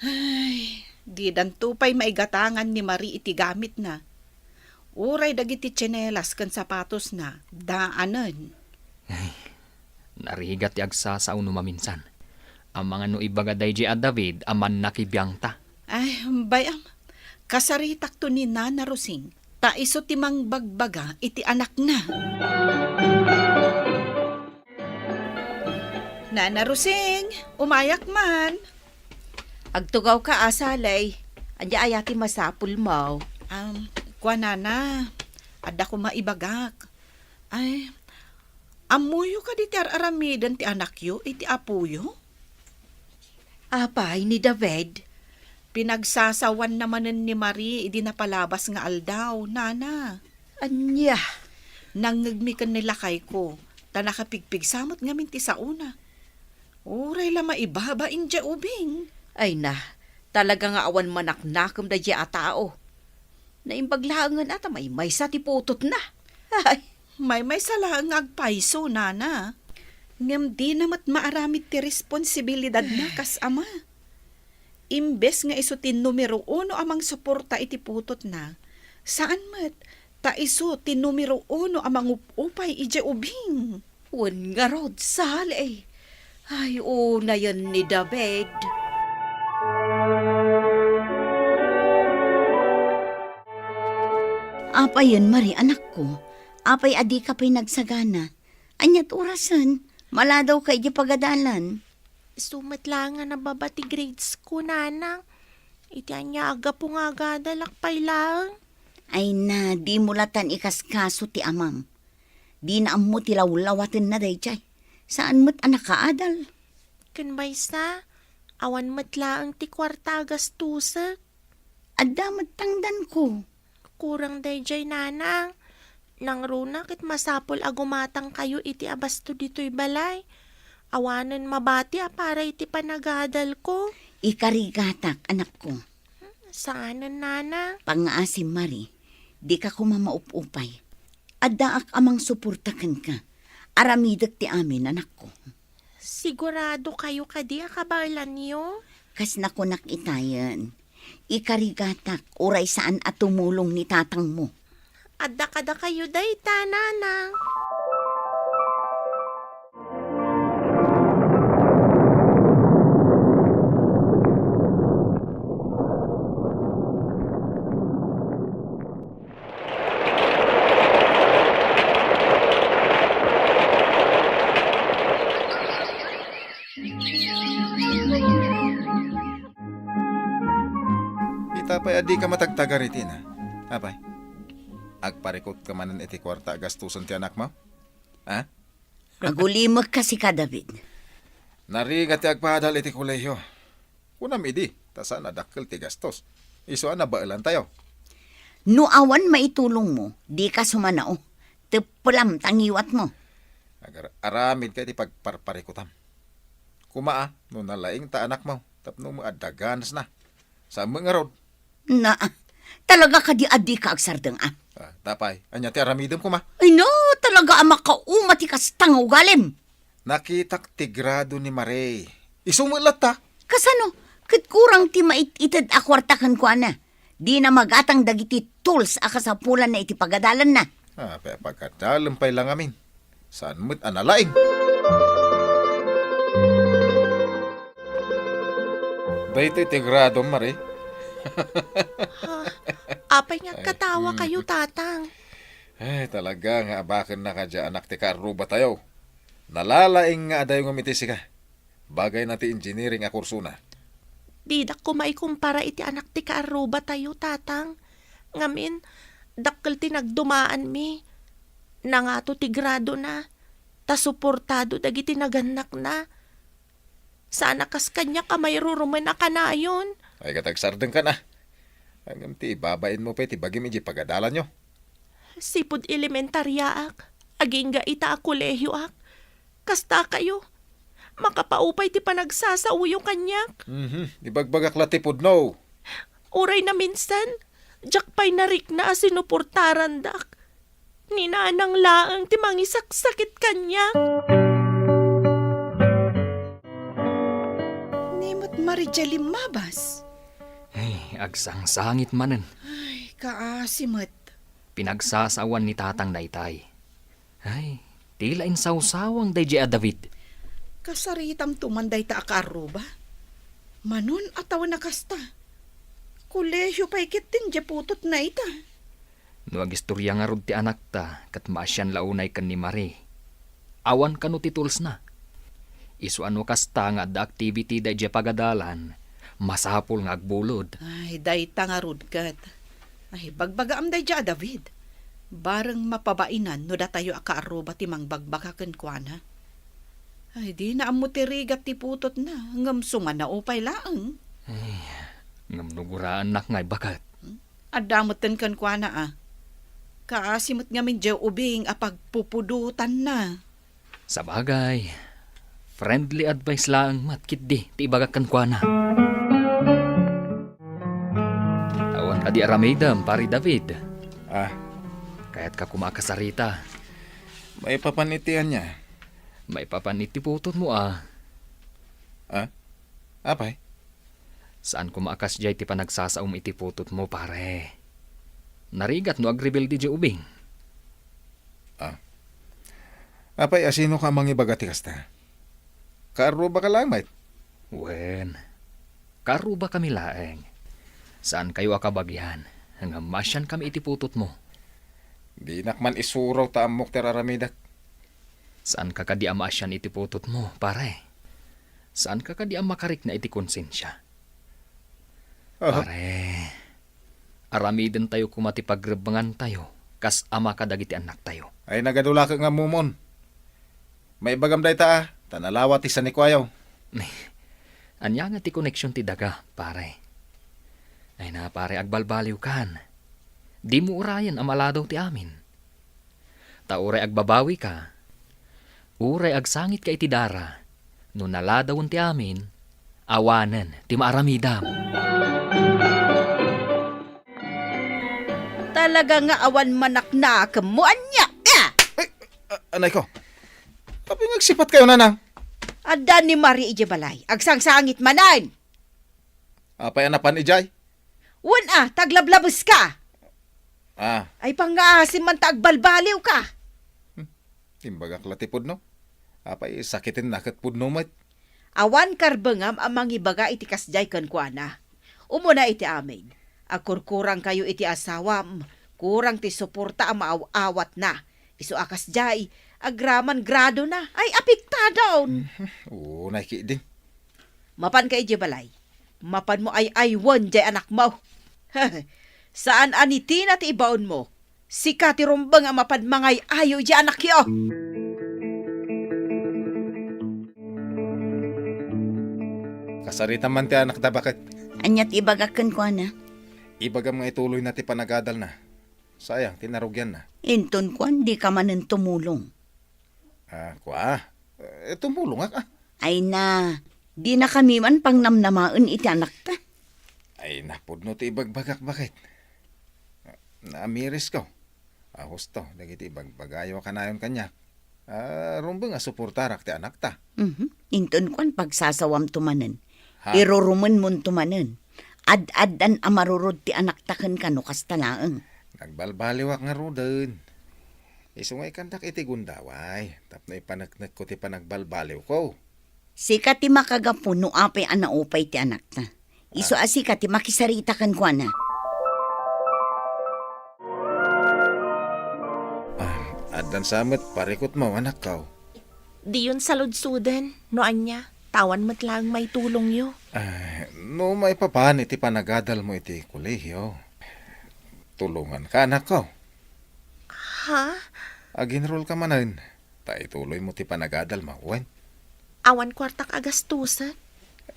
Ay, didanto pay maigatangan ni Marie iti gamitna. Uray dagiti tsinelas ken sapatosna, daanen. Ay, narigat ti agsasao no maminsan. Amangan no ibaga daydi a David a mannakibiangta. Ay, bay-am, kasaritakto ni Nana Rosing, ta isu ti mangbagbaga iti anakna. Nana Rosing, umayak man. Agtugawka a, Sally. Ania aya ti masapulmo? Um, kua, Nana, adda koma ibagak. Ay, ammoyo kadi ti ar-aramiden ti anakyo iti apoyo? Apay ni David? Pinagsasawanna manen ni Marie idi napalabas nga aldaw, Nana. Ania? Nangngegmi ken ni lakayko, ta nakapigpigsa met ngamin ti saona. Uray la maibabain diay ubing. Ay na, talaga nga awan manaknakem daydiay a tao. Naimbag laengen a ta maymaysa ti putotna. Ay. Maymaysa laeng nga agpayso, Nana. Ngem dina met maaramid ti responsibilidadna kas ama. Imbes nga isu ti numero uno a mangsuporta iti putotna, saan met, ta isu ti numero uno a mangup-upay idiay ubing. Wen ngarud, Sally. Ay, unayen ni David. Apayen, Marie, anakko? Apay a dika pay nagsagana? Ania't orasen? Maladaw ka idiay pagadalan? Isu met laeng nga nababa ti grades ko, Nana. Iti ania a gapu nga agadalak pay laeng? Ay na, dimo latan ikaskaso ti amam. Dina ammo ti lawlawatenna daydiay. Saan met a nakaadal. Ken maysa, awan met laeng ti kuarta a gastosek. Adda met tangdanko. Kurang daydiay, Nanang. Nangruna ket masapul a gumatangkayo iti abasto ditoy balay. Awanen mabati a para iti panagadalko. Ikarigatak, anakko. Saanen, Nanang. Pangngaasim, Marie, dika koma maup-upay. Addaak a mangsuporta kenka. Aramidek ti amin, anakko. Sigurado kayo kadi a kabaelanyo? Kas nakunak itayen, ikarigatak uray saan a tumulong ni tatangmo. Adda kadakayo dayta, Nanang. Ita pay a dika matagtagar iti na. Apay, agparikutka manen iti kuarta a gastusen ti anakmo? Ha? Agulimekka sika, David. Narigat ti agpadal iti kolehio. Kunam idi, ta saan a dakkel ti gastos. Isu a nabaelantayo. No awan maitulongmo, dika sumanao. Teppelam ta ngiwatmo. Agar-aramidka iti pagparparikutam. Kuma a, no nalaing ta anakmo, tapno met adda ganasna. Saan met ngarud? Na, talaga kadi a dika agsardeng a? Ah, tapay, ania ti aramidem kuma? Ay na, talaga a makauma ti kasta nga ugalim. Nakitak ti grado ni Marie. Isu met latta. Kasano? Ket kurang ti mait-ited a kuarta kenkuana. Dina magatang dagiti tools a kasapulanna iti pagadalanna. Ah, pe-, pagadalem pay la ngamin. Saan met a nalaing? Daytoy ti gradom, Marie. Ha? Apay nga agkatawa kayo, Tatang? Ay, talaga nga abakennak a diay anak ti kaarrubatayo. Nalalaing nga adayongem iti sika. Bagayna ti engineering a kursona. Didak koma ikumpara iti anak ti kaarrubatayo, Tatang. Ngamin, dakkel ti nagdumaanmi. Nangato ti gradona, ta suportado dagiti nagannakna. Saan a kas kaniak a mairurumen a kanayon. Ay, ket agsardengkan a. Ngem ti ibabainmo pay ti bagim idiay pagadalanyo. Sipud elementariaak, agingga ita a kolehioak. Kasta kayo, makapaupay ti panagsasaoyo kaniak. Mhm, ibagbagak la ti pudno. Uray naminsan, diak pay narikna a sinuportarandak. Ni Nanang laeng ti mangisaksakit kaniak. Ni met Marie diay limmabas. Ay, agsangsangit manen. Ay, kaasi met. Pinagsasaawan ni tatang daytay. Ay, ti la insawsawang daydiay a David. Kasaritamto man dayta a kaarruba? Manon a tawen a kasta? Kolehio pay ketdin diay putotna ita. No agistoria ngarud ti anakta, ket maasian la unay ken ni Marie. Awan kano ti toolsna. Isu a no kasta nga adda activity daydiay pagadalan, masapul nga agbulod. Ay, dayta ngarud ket. Ay, bagbagaam daydiay a David. Bareng mapabainan no datayo a kaarruba ti mangbagbaga kenkuana. Ay, dina ammo ti rigat ti putotna, ngem sumanaw pay laeng. Ay, ngem no guraennak ngay, baket. Hmm? Adda metten kenkuana a. Kaasi met ngamin diay ubing a pagpupudotanna. Sabagay, friendly advice laeng met ketdi ti ibagak kenkuana. Awan kadi aramidem, Pare David. Ah. Kayatka koma a kasarita. Maipapan iti ania? Maipapan iti putotmo a. Ah? Apay? Saan koma a kasdiay ti panagsasaom iti putotmo, pare. Narigat no agrebelde diay ubing. Ah. Apay, a sino ka mangibaga ti kasta? Kaarrubaka laeng met? Wen, kaarrubakami laeng. Saankayo a kabagian, ngem maasiankami iti putotmo. Dinak man isuro ta ammok ti ar-aramidek. Saanka kadi a maasian iti putotmo, pare? Saanka kadi a makarikna iti konsensia? Aha. Pare, aramidentayo koma ti pagrebbengantayo kas ama kadagiti annaktayo. Ay, nagadu la ket nga ammomon. Maibagam dayta a, ta nalawa ti sanikuayo. Ania nga ti koneksion ti daga, pare? Ay na, pare, agbalbaliwkan. Dimo urayen a maladaw ti amin. Ta uray agbabawika, uray agsangitka iti dara, no naladawen ti amin, awanen ti maaramidam. Talaga nga awan manaknakemmo, ania? Ah! Ay, a-, anay ko. Apay nga agsipatkayo, nanang? Adda ni Marie idiay balay. Agsangsangit manen. Apay a napan idiay? Wen a, ta aglablabeska. Ah. Ay, pangngaasim man ta agbalbaliwka. Hmm. Imbagak la ti pudno. Apay, sakitenna ket pudno met. Awan karbengam a mangibaga iti kasdiay kenkuana. Umuna iti amin, agkurkurangkayo iti asawam, kurang ti suporta a maaw-awatna. Isu a kasdiay, agraman gradona. Ay, apektadon! Mhm. Unay ketdin. Mapanka idiay balay. Mapanmo ay-aywen diay anakmo. Saan a nitina ti ibaonmo. Sika ti rumbeng a mapan mangay-ayo idiay anakyo. Kasaritam man ti anakta, baket. Ania ti ibagak kenkuana? Ibagam nga ituloyna ti panagadalna. Sayang ti narugianna. Inton kuan, dika manen tumulong. Ah, kua? Eh, tumulongak, ah. Ay na, dinakami man pangnamnamaen iti anakta. Ay, napudno ti ibagbagak, baket. Naamirisko. A, husto dagiti ibagbagayo a kanayon kaniak. Ah, rumbeng a suportarak ti anakta. Mhm. Inton kuan, pagsasawamto manen. Ha? Irurumenmonto manen. Ad-addan a marurod ti anakta kenka no kasta laeng. Nagbalbaliwak ngaruden. Isu nga ikandak iti gundaway, tapno ipaneknekko ti panagbalbaliwko. Sika ti makagapu no apay a naupay ti anakta. Isu a sika ti makisarita kenkuana. Ah, addan sa met parikutmo, anakko. Diyon saludsoden, no ania, ta awan met laeng maitulongyo. Ah, no maipapan iti panagadalmo iti kolehio, tulonganka, anakko. Ha? Agenrolka manen, ta ituloymo ti panagadalmo, wen? Awan kuartak a gastusen.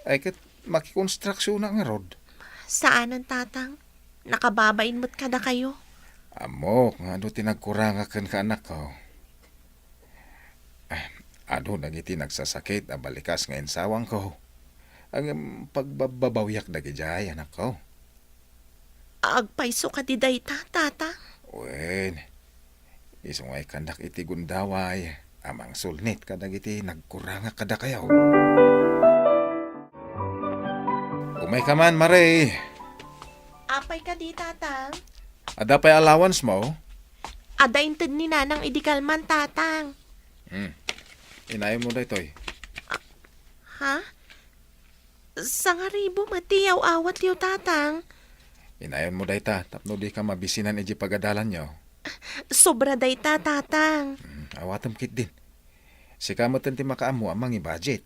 Ay, ket makikonstruksionak ngarud. Saanen, Tatang. Nakababain met kadakayo. Ammok nga adu ti nagkurangak kenka, anakko. Ah, adu dagiti nagsasakit a balikas nga insawangko. Ngem pagbabbabawiak dagidiay, anakko. Agpayso kadi dayta, Tata? Wen, isu nga ikandak iti gundaway a mangsulnit kadagiti nagkurangak kadakayo. Umayka man, Mare. Apay kadi, Tata? Adda pay allowance mo? Adda inted ni Nanang idi kalman, Tatang. Hmm. Inayonmo daytoy. Ha? Sangaribu met ti iyaw-awatyo, Tatang. Inayonmo dayta tapno dika mabisinan idiay pagadalanyo. Sobra dayta, Tatang. Hmm, awatem ketdin. Sika metten ti makaammo a mangi-budget.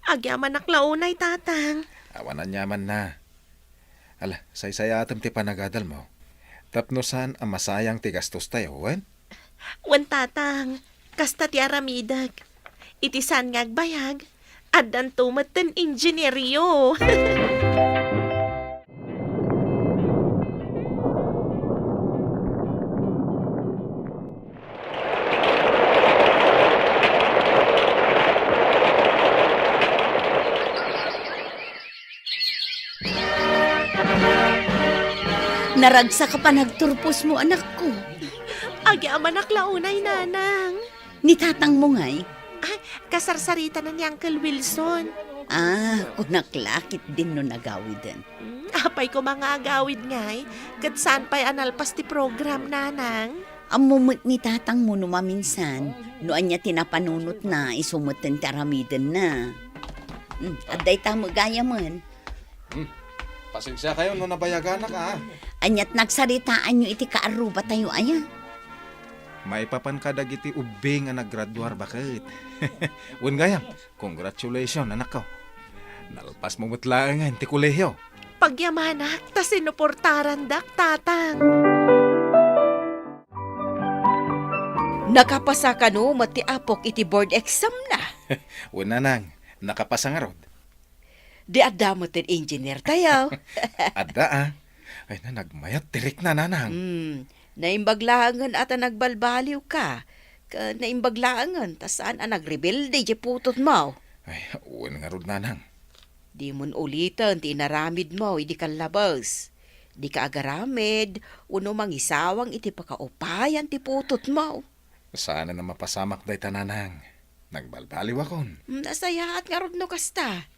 Agyamanak la unay, Tatang. Awan aniamanna. Ala, saysayaatem ti panagadalmo. Tapno saan a masayang ti gastostayo, wen? Wen, Tatang. Kasta ti aramidek. Iti saan nga agbayag, addanto metten ingenierio. Naragsak a panagturposmo, anakko. Agyamanak la unay, Nanang. Ni tatangmo ngay? Ah, kasarsarita na ni Uncle Wilson. Ah, kunak la ketdin no nagawiden. Hmm, apay koma nga agawid ngay, ket saan pay a nalpas ti program, Nanang? Ammo met ni tatangmo no maminsan, no ania ti napanunotna, isu metten ti aramidenna. Hmm, adda ita met gayamen. Hmm, pasensiakayo no nabayaganak, a. Aniat nagsaritaanyo iti kaarrubatayo, aya? Maipapanka dagiti ubbing a naggraduar, baket. Wen gayam, congratulations, anakko. Nalpasmo met laengen ti kolehio. Pagyamanak ta sinuportarandak, Tatang. Nakapasa kano met ti apok iti board exam na? Wen, Nanang, nakapasa ngarud. Di adda met ti engineer tayo. Adda, a. Ay na, nagmayat ti rikna, Nanang. Hmm, naimbag laengen a ta nagbalbaliwka. Ken naimbag laengen ta saan a nagrebelde diay putotmo. Ay, wen ngarud, Nanang. Dimon uliten ti inaramidmo idi kallabes. Dika agaramid wenno mangisawang iti pakaupayan ti putotmo. Saan a mapasamak dayta, Nanang. Nagbalbaliwakon. Nasayaat ngarud no kasta.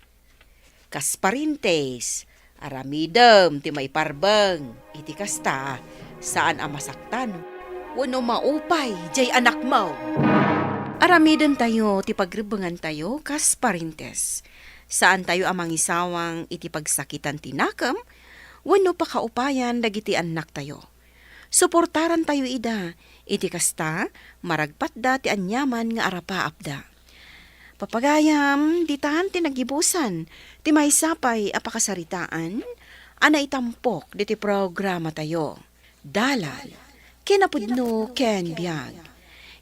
Kas parientes, aramidem ti maiparbeng. Iti kasta, saan a masaktan wenno maupay diay anakmo. Aramidentayo ti pagrebbengantayo kas parientes. Saantayo a mangisawang iti pagsakitan ti nakem wenno pakaupayan dagiti annaktayo. Suportarantayo ida, iti kasta, maragpatda ti aniaman nga arapaapda. Papagayam, ditan ti nagibusan ti maysa pay a pakasaritaan a naitampok diti programatayo. Dalan, kinapudno ken biag.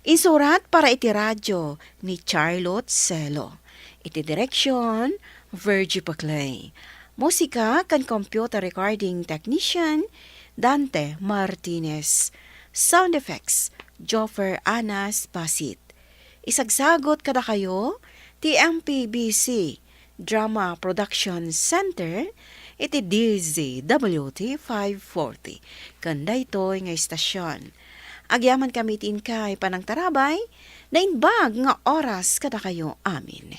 Insurat para iti radio ni Charlotte Celo. Iti direksyon, Virgie Paclay. Musika ken computer recording technician, Dante Martinez. Sound effects, Joffer Anas Basit. Isagsagot kadakayo ti M P B C Drama Production Center iti D Z W T five forty ken daytoy nga istasyon. Agyamankami iti inkay panangtarabay, naimbag nga oras kadakayo amin.